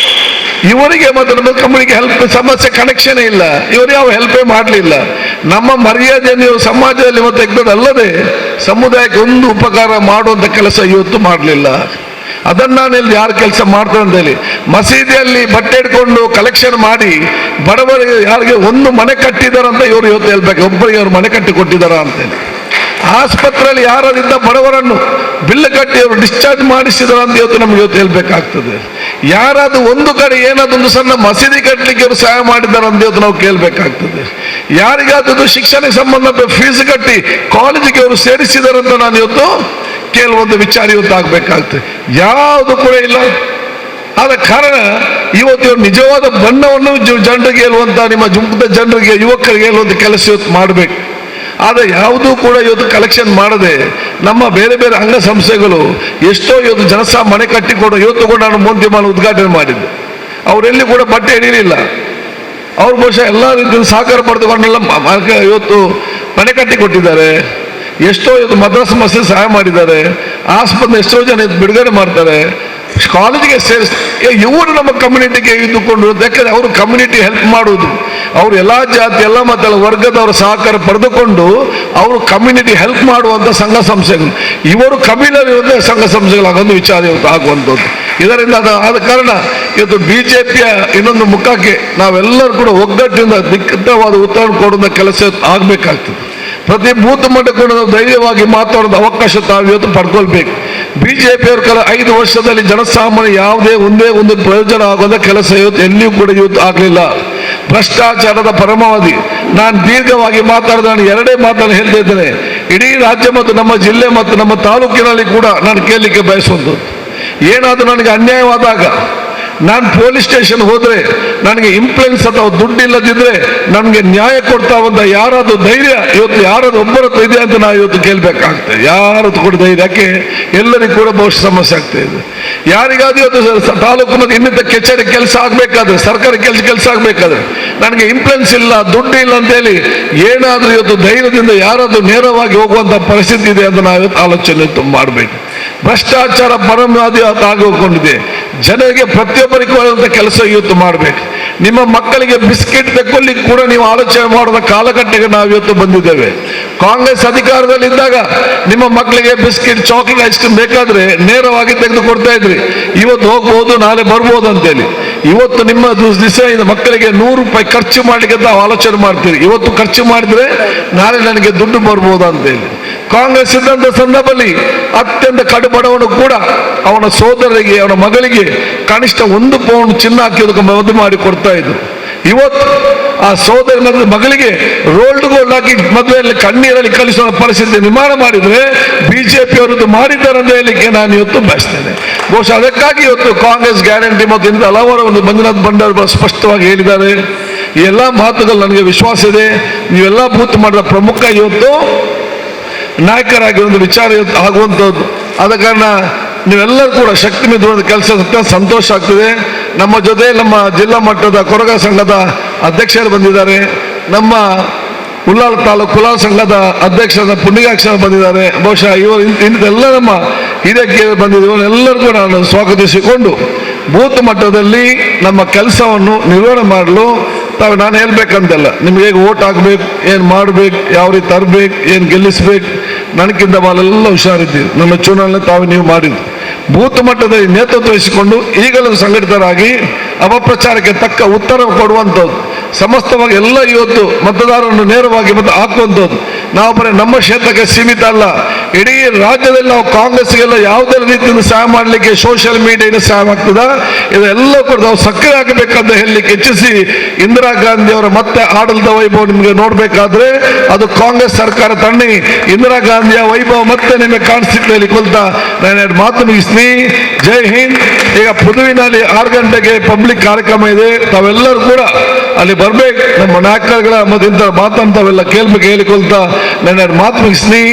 ಇವರಿಗೆ. ಮತ್ತು ನಮ್ಮ ಕಂಪನಿಗೆ ಹೆಲ್ಪ್ ಸಮಸ್ಯೆ ಕನೆಕ್ಷನ್ ಇಲ್ಲ, ಇವರು ಯಾವ ಹೆಲ್ಪೇ ಮಾಡಲಿಲ್ಲ. ನಮ್ಮ ಮರ್ಯಾದೆಯನ್ನು ಇವರು ಸಮಾಜದಲ್ಲಿ ಮತ್ತು ತೆಗೆದಲ್ಲದೆ ಸಮುದಾಯಕ್ಕೆ ಒಂದು ಉಪಕಾರ ಮಾಡುವಂಥ ಕೆಲಸ ಇವತ್ತು ಮಾಡಲಿಲ್ಲ. ಅದನ್ನು ನಾನು ಇಲ್ಲಿ ಯಾರು ಕೆಲಸ ಮಾಡ್ತಾರೆ ಅಂತ ಹೇಳಿ ಮಸೀದಿಯಲ್ಲಿ ಬಟ್ಟೆ ಇಟ್ಕೊಂಡು ಕಲೆಕ್ಷನ್ ಮಾಡಿ ಬಡವರಿಗೆ ಯಾರಿಗೆ ಒಂದು ಮನೆ ಕಟ್ಟಿದಾರಂತ ಇವರು ಇವತ್ತು ಹೇಳ್ಬೇಕು, ಒಬ್ಬರಿಗೆ ಅವರು ಮನೆ ಕಟ್ಟಿ ಕೊಟ್ಟಿದ್ದಾರ ಅಂತೇಳಿ. ಆಸ್ಪತ್ರೆಯಲ್ಲಿ ಯಾರದಿಂದ ಬಡವರನ್ನು ಬಿಲ್ ಕಟ್ಟಿ ಅವರು ಡಿಸ್ಚಾರ್ಜ್ ಮಾಡಿಸಿದಾರ ಅಂತ ಇವತ್ತು ನಮ್ಗೆ ಇವತ್ತು ಹೇಳ್ಬೇಕಾಗ್ತದೆ. ಯಾರಾದ್ರೂ ಒಂದು ಕಡೆ ಏನಾದೊಂದು ಸಣ್ಣ ಮಸೀದಿ ಕಟ್ಟಲಿಕ್ಕೆ ಅವರು ಸಹಾಯ ಮಾಡಿದ್ದಾರೆ ಅಂತ ಇವತ್ತು ನಾವು ಕೇಳಬೇಕಾಗ್ತದೆ. ಯಾರಿಗಾದ್ರೂ ಶಿಕ್ಷಣಕ್ಕೆ ಸಂಬಂಧ ಫೀಸ್ ಕಟ್ಟಿ ಕಾಲೇಜಿಗೆ ಅವರು ಸೇರಿಸಿದಾರಂತ ನಾನು ಇವತ್ತು ಕೇಳುವಂಥ ವಿಚಾರ ಇವತ್ತು ಆಗ್ಬೇಕಾಗ್ತದೆ. ಯಾವುದು ಕೂಡ ಇಲ್ಲ. ಆದ ಕಾರಣ ಇವತ್ತು ಇವರು ನಿಜವಾದ ಬಣ್ಣವನ್ನು ಜನರಿಗೆ ಹೇಳುವಂಥ, ನಿಮ್ಮ ಜುಂಕದ ಜನರಿಗೆ ಯುವಕರಿಗೆ ಹೇಳುವಂಥ ಕೆಲಸ ಇವತ್ತು ಮಾಡಬೇಕು. ಆದರೆ ಯಾವುದೂ ಕೂಡ ಇವತ್ತು ಕಲೆಕ್ಷನ್ ಮಾಡದೆ ನಮ್ಮ ಬೇರೆ ಬೇರೆ ಅಂಗಸಂಸ್ಥೆಗಳು ಎಷ್ಟೋ ಇವತ್ತು ಜನಸಾ ಮನೆ ಕಟ್ಟಿಕೊಡು, ಇವತ್ತು ಕೂಡ ನಾನು ಮೋಂತಿಮಾಲ ಉದ್ಘಾಟನೆ ಮಾಡಿದ್ದೆ, ಅವರೆಲ್ಲಿ ಕೂಡ ಬಟ್ಟೆ ಹಿಡಿಯಲಿಲ್ಲ. ಅವ್ರು ಬಹುಶಃ ಎಲ್ಲ ರೀತಿಯ ಸಹಕಾರ ಪಡೆದುಕೊಂಡೆಲ್ಲ ಇವತ್ತು ಮನೆ ಕಟ್ಟಿಕೊಟ್ಟಿದ್ದಾರೆ. ಎಷ್ಟೋ ಇವತ್ತು ಮದ್ರಾಸ್ ಮಸೀದಿ ಸಹಾಯ ಮಾಡಿದ್ದಾರೆ, ಆಸ್ಪತ್ರೆ ಎಷ್ಟೋ ಜನ ಬಿಡುಗಡೆ ಮಾಡ್ತಾರೆ, ಕಾಲೇಜಿಗೆ ಸೇರಿಸ್ ಇವರು ನಮ್ಮ ಕಮ್ಯುನಿಟಿಗೆ ಇದ್ದುಕೊಂಡು, ಯಾಕಂದರೆ ಅವರು ಕಮ್ಯುನಿಟಿ ಹೆಲ್ಪ್ ಮಾಡುವುದು, ಅವರು ಎಲ್ಲ ಜಾತಿ ಎಲ್ಲ ಮತ ವರ್ಗದವರ ಸಹಕಾರ ಪಡೆದುಕೊಂಡು ಅವರು ಕಮ್ಯುನಿಟಿ ಹೆಲ್ಪ್ ಮಾಡುವಂಥ ಸಂಘ ಸಂಸ್ಥೆಗಳು, ಇವರು ಕಮ್ಯುನಲ್ ಸಂಘ ಸಂಸ್ಥೆಗಳಾಗೊಂದು ವಿಚಾರ ಇವತ್ತು ಆಗುವಂಥದ್ದು. ಇದರಿಂದ ಆದ ಕಾರಣ ಇವತ್ತು ಬಿಜೆಪಿಯ ಇನ್ನೊಂದು ಮುಖಕ್ಕೆ ನಾವೆಲ್ಲರೂ ಕೂಡ ಒಗ್ಗಟ್ಟಿನಿಂದ ದಿಟ್ಟವಾದ ಉತ್ತರ ಕೊಡುವಂಥ ಕೆಲಸ ಆಗಬೇಕಾಗ್ತದೆ. ಪ್ರತಿ ಬೂತ್ ಮಟ್ಟಕ್ಕೂ ನಾವು ಧೈರ್ಯವಾಗಿ ಮಾತಾಡೋದು ಅವಕಾಶ ತಾವು ಇವತ್ತು ಪಡ್ಕೊಳ್ಬೇಕು. ಬಿಜೆಪಿಯವರು ಕಲ 5 ವರ್ಷದಲ್ಲಿ ಜನಸಾಮಾನ್ಯ ಯಾವುದೇ ಒಂದೇ ಒಂದು ಪ್ರಯೋಜನ ಆಗೋದ ಕೆಲಸ ಇವತ್ತು ಎಲ್ಲಿಯೂ ಕೂಡ ಇವತ್ತು ಆಗಲಿಲ್ಲ. ಭ್ರಷ್ಟಾಚಾರದ ಪರಮಾವಧಿ. ನಾನು ದೀರ್ಘವಾಗಿ ಮಾತಾಡಿದ ನಾನು ಎರಡೇ ಮಾತನ್ನು ಹೇಳ್ತಾ ಇದ್ದೇನೆ. ಇಡೀ ರಾಜ್ಯ ಮತ್ತು ನಮ್ಮ ಜಿಲ್ಲೆ ಮತ್ತು ನಮ್ಮ ತಾಲೂಕಿನಲ್ಲಿ ಕೂಡ ನಾನು ಕೇಳಲಿಕ್ಕೆ ಬಯಸುವಂಥದ್ದು, ಏನಾದರೂ ನನಗೆ ಅನ್ಯಾಯವಾದಾಗ ನಾನು ಪೊಲೀಸ್ ಸ್ಟೇಷನ್ ಹೋದರೆ ನನಗೆ ಇಂಪ್ಲುಯೆನ್ಸ್ ಅಥವಾ ದುಡ್ಡು ಇಲ್ಲದಿದ್ದರೆ ನನಗೆ ನ್ಯಾಯ ಕೊಡ್ತಾ ಒಂದು ಯಾರಾದರೂ ಧೈರ್ಯ ಇವತ್ತು ಯಾರಾದ್ರೂ ಒಬ್ಬರ ಹತ್ರ ಇದೆ ಅಂತ ನಾವು ಇವತ್ತು ಕೇಳಬೇಕಾಗ್ತದೆ. ಯಾರು ಕೂಡ ಧೈರ್ಯ, ಯಾಕೆ ಎಲ್ಲರಿಗೂ ಕೂಡ ಬಹುಶಃ ಸಮಸ್ಯೆ ಆಗ್ತಾ ಇದೆ. ಯಾರಿಗಾದ್ರೂ ಇವತ್ತು ತಾಲೂಕು ಮತ್ತು ಇನ್ನಿತ ಕಚೇರಿ ಕೆಲಸ ಆಗಬೇಕಾದ್ರೆ, ಸರ್ಕಾರಿ ಕೆಲಸ ಆಗಬೇಕಾದ್ರೆ ನನಗೆ ಇಂಪ್ಲುಯೆನ್ಸ್ ಇಲ್ಲ, ದುಡ್ಡು ಇಲ್ಲ ಅಂತೇಳಿ ಏನಾದರೂ ಇವತ್ತು ಧೈರ್ಯದಿಂದ ಯಾರಾದರೂ ನೇರವಾಗಿ ಹೋಗುವಂಥ ಪರಿಸ್ಥಿತಿ ಇದೆ ಅಂತ ನಾವು ಇವತ್ತು ಆಲೋಚನೆ ಮಾಡಬೇಕು. ಭ್ರಷ್ಟಾಚಾರ ಪರಮಾದಿ ಆಗಿ ಹೋಗಿಕೊಂಡಿದೆ. ಜನರಿಗೆ ಪ್ರತಿಯೊಬ್ಬರಿಗೂ ಆದಂಥ ಕೆಲಸ ಇವತ್ತು ಮಾಡಬೇಕು. ನಿಮ್ಮ ಮಕ್ಕಳಿಗೆ ಬಿಸ್ಕೆಟ್ ತಕ್ಕೊಳ್ಳಿಕ್ಕೆ ಕೂಡ ನೀವು ಆಲೋಚನೆ ಮಾಡುವ ಕಾಲಘಟ್ಟಕ್ಕೆ ನಾವು ಇವತ್ತು ಬಂದಿದ್ದೇವೆ. ಕಾಂಗ್ರೆಸ್ ಅಧಿಕಾರದಲ್ಲಿದ್ದಾಗ ನಿಮ್ಮ ಮಕ್ಕಳಿಗೆ ಬಿಸ್ಕೆಟ್, ಚಾಕ್ಲೇಟ್, ಐಸ್ ಕ್ರೀಮ್ ಬೇಕಾದ್ರೆ ನೇರವಾಗಿ ತೆಗೆದು ಕೊಡ್ತಾ ಇದ್ರಿ. ಇವತ್ತು ಹೋಗ್ಬೋದು, ನಾಳೆ ಬರ್ಬೋದು ಅಂತೇಳಿ. ಇವತ್ತು ನಿಮ್ಮ ದಿವಸ ಮಕ್ಕಳಿಗೆ 100 ರೂಪಾಯಿ ಖರ್ಚು ಮಾಡಲಿಕ್ಕೆ ತಾವು ಆಲೋಚನೆ ಮಾಡ್ತೀರಿ. ಇವತ್ತು ಖರ್ಚು ಮಾಡಿದ್ರೆ ನಾಳೆ ನನಗೆ ದುಡ್ಡು ಬರ್ಬೋದು ಅಂತೇಳಿ. ಕಾಂಗ್ರೆಸ್ ಇದ್ದಂಥ ಸಂದರ್ಭದಲ್ಲಿ ಅತ್ಯಂತ ಕಡು ಬಡವನು ಕೂಡ ಅವನ ಸೋದರರಿಗೆ, ಅವನ ಮಗಳಿಗೆ ಕನಿಷ್ಠ 1 ಪೌಂಡ್ ಚಿನ್ನ ಹಾಕಿ ಅದಕ್ಕೆ ಮದುವೆ ಮಾಡಿ ಕೊಡ್ತಾ ಇದ್ರು. ಇವತ್ತು ಆ ಸೋದರ ಮಗಳಿಗೆ ರೋಲ್ಡ್ ಗೋಲ್ಡ್ ಹಾಕಿ ಮದುವೆಯಲ್ಲಿ ಕಣ್ಣೀರಲ್ಲಿ ಕಲಿಸುವ ಪರಿಸ್ಥಿತಿ ನಿರ್ಮಾಣ ಮಾಡಿದ್ರೆ ಬಿಜೆಪಿ ಅವರದ್ದು ಮಾಡಿದ್ದಾರೆ ಅಂತ ಹೇಳಲಿಕ್ಕೆ ನಾನು ಇವತ್ತು ಬಯಸ್ತೇನೆ. ಬಹುಶಃ ಅದಕ್ಕಾಗಿ ಇವತ್ತು ಕಾಂಗ್ರೆಸ್ ಗ್ಯಾರಂಟಿ ಮತ್ತು ಇಂಥ ಹಲವಾರು ಒಂದು ಮಂಜುನಾಥ್ ಭಂಡಾರಿ ಸ್ಪಷ್ಟವಾಗಿ ಹೇಳಿದ್ದಾರೆ. ಈ ಎಲ್ಲ ಮಾತುಗಳು ನನಗೆ ವಿಶ್ವಾಸ ಇದೆ. ನೀವೆಲ್ಲ ಬೂತ್ ಮಾಡಿದ ಪ್ರಮುಖ ಇವತ್ತು ನಾಯಕರಾಗಿ ಒಂದು ವಿಚಾರ ಇವತ್ತು ಆಗುವಂಥದ್ದು. ಆದ ಕಾರಣ ನೀವೆಲ್ಲರೂ ಕೂಡ ಶಕ್ತಿ ಮಿತ್ರ ಕೆಲಸ ಸಂತೋಷ ಆಗ್ತದೆ. ನಮ್ಮ ಜೊತೆ ನಮ್ಮ ಜಿಲ್ಲಾ ಮಟ್ಟದ ಕೊರಗ ಸಂಘದ ಅಧ್ಯಕ್ಷರು ಬಂದಿದ್ದಾರೆ. ನಮ್ಮ ಉಲ್ಲಾಳ ತಾಲೂಕು ಕುಲಾಲ ಸಂಘದ ಅಧ್ಯಕ್ಷರಾದ ಪುಣ್ಯಗಾಕ್ಷರ ಬಂದಿದ್ದಾರೆ. ಬಹುಶಃ ಇವರು ಇಂಥೆಲ್ಲ ನಮ್ಮ ಹಿರಿಯ ಬಂದಿದ್ದಾರೆ. ಎಲ್ಲರೂ ಕೂಡ ನಾನು ಸ್ವಾಗತಿಸಿಕೊಂಡು ಬೂತ್ ಮಟ್ಟದಲ್ಲಿ ನಮ್ಮ ಕೆಲಸವನ್ನು ನಿರ್ವಹಣೆ ಮಾಡಲು ತಾವು ನಾನು ಹೇಳ್ಬೇಕಂತಲ್ಲ, ನಿಮ್ಗೆ ಹೇಗೆ ಓಟ್ ಹಾಕ್ಬೇಕು, ಏನು ಮಾಡ್ಬೇಕು, ಯಾವ ರೀತಿ ತರಬೇಕು, ಏನು ಗೆಲ್ಲಿಸ್ಬೇಕು, ನನಗಿಂತ ಬಾಳೆಲ್ಲ ಹುಷಾರಿದ್ದೀರಿ. ನನ್ನ ಚುನಾವಣೆ ತಾವು ನೀವು ಮಾಡಿದ್ದು. ಬೂತ್ ಮಟ್ಟದಲ್ಲಿ ನೇತೃತ್ವ ವಹಿಸಿಕೊಂಡು ಈಗಲೂ ಸಂಘಟಿತರಾಗಿ ಅಪಪ್ರಚಾರಕ್ಕೆ ತಕ್ಕ ಉತ್ತರ ಕೊಡುವಂಥದ್ದು, ಸಮಸ್ತವಾಗಿ ಎಲ್ಲ ಇವತ್ತು ಮತದಾರರನ್ನು ನೇರವಾಗಿ ಮತ್ತು ಹಾಕುವಂಥದ್ದು. ನಾವು ಬರೀ ನಮ್ಮ ಕ್ಷೇತ್ರಕ್ಕೆ ಸೀಮಿತ ಅಲ್ಲ, ಇಡೀ ರಾಜ್ಯದಲ್ಲಿ ನಾವು ಕಾಂಗ್ರೆಸ್ಗೆಲ್ಲ ಯಾವುದೇ ರೀತಿಯಿಂದ ಸಹಾಯ ಮಾಡಲಿಕ್ಕೆ ಸೋಷಿಯಲ್ ಮೀಡಿಯಾ ಸಹಾಯ ಆಗ್ತದ, ಇದೆಲ್ಲ ಕೂಡ ನಾವು ಸಕ್ರಿಯ ಆಗಬೇಕಂತ ಹೇಳಲಿಕ್ಕೆ ಇಚ್ಛಿಸಿ, ಇಂದಿರಾ ಗಾಂಧಿ ಅವರ ಮತ್ತೆ ಆಡಳಿತ ವೈಭವ ನಿಮಗೆ ನೋಡಬೇಕಾದ್ರೆ ಅದು ಕಾಂಗ್ರೆಸ್ ಸರ್ಕಾರ ತಣ್ಣಿ ಇಂದಿರಾ ಗಾಂಧಿಯ ವೈಭವ ಮತ್ತೆ ನಿಮಗೆ ಕಾಣಿಸ್ತಿತ್ತು ಹೇಳಿಕೊಳ್ತಾ ನಾನು ಎರಡು ಮಾತು ಮುಗಿಸ್ತೀನಿ. ಜೈ ಹಿಂದ್. ಈಗ ಪುದುವಿನಲ್ಲಿ 6 ಗಂಟೆಗೆ ಪಬ್ಲಿಕ್ ಕಾರ್ಯಕ್ರಮ ಇದೆ. ತಾವೆಲ್ಲರೂ ಕೂಡ ಅಲ್ಲಿ ಬರ್ಬೇಕು. ನಮ್ಮ ನಾಯಕರುಗಳ ಮತ್ತು ಇಂಥ ಮಾತನ್ನು ತಾವೆಲ್ಲ ಕೇಳ್ಬೇಕು ಹೇಳಿಕೊಳ್ತಾ ನಾನು ಎರಡು ಮಾತು ಮುಗಿಸ್ತೀನಿ.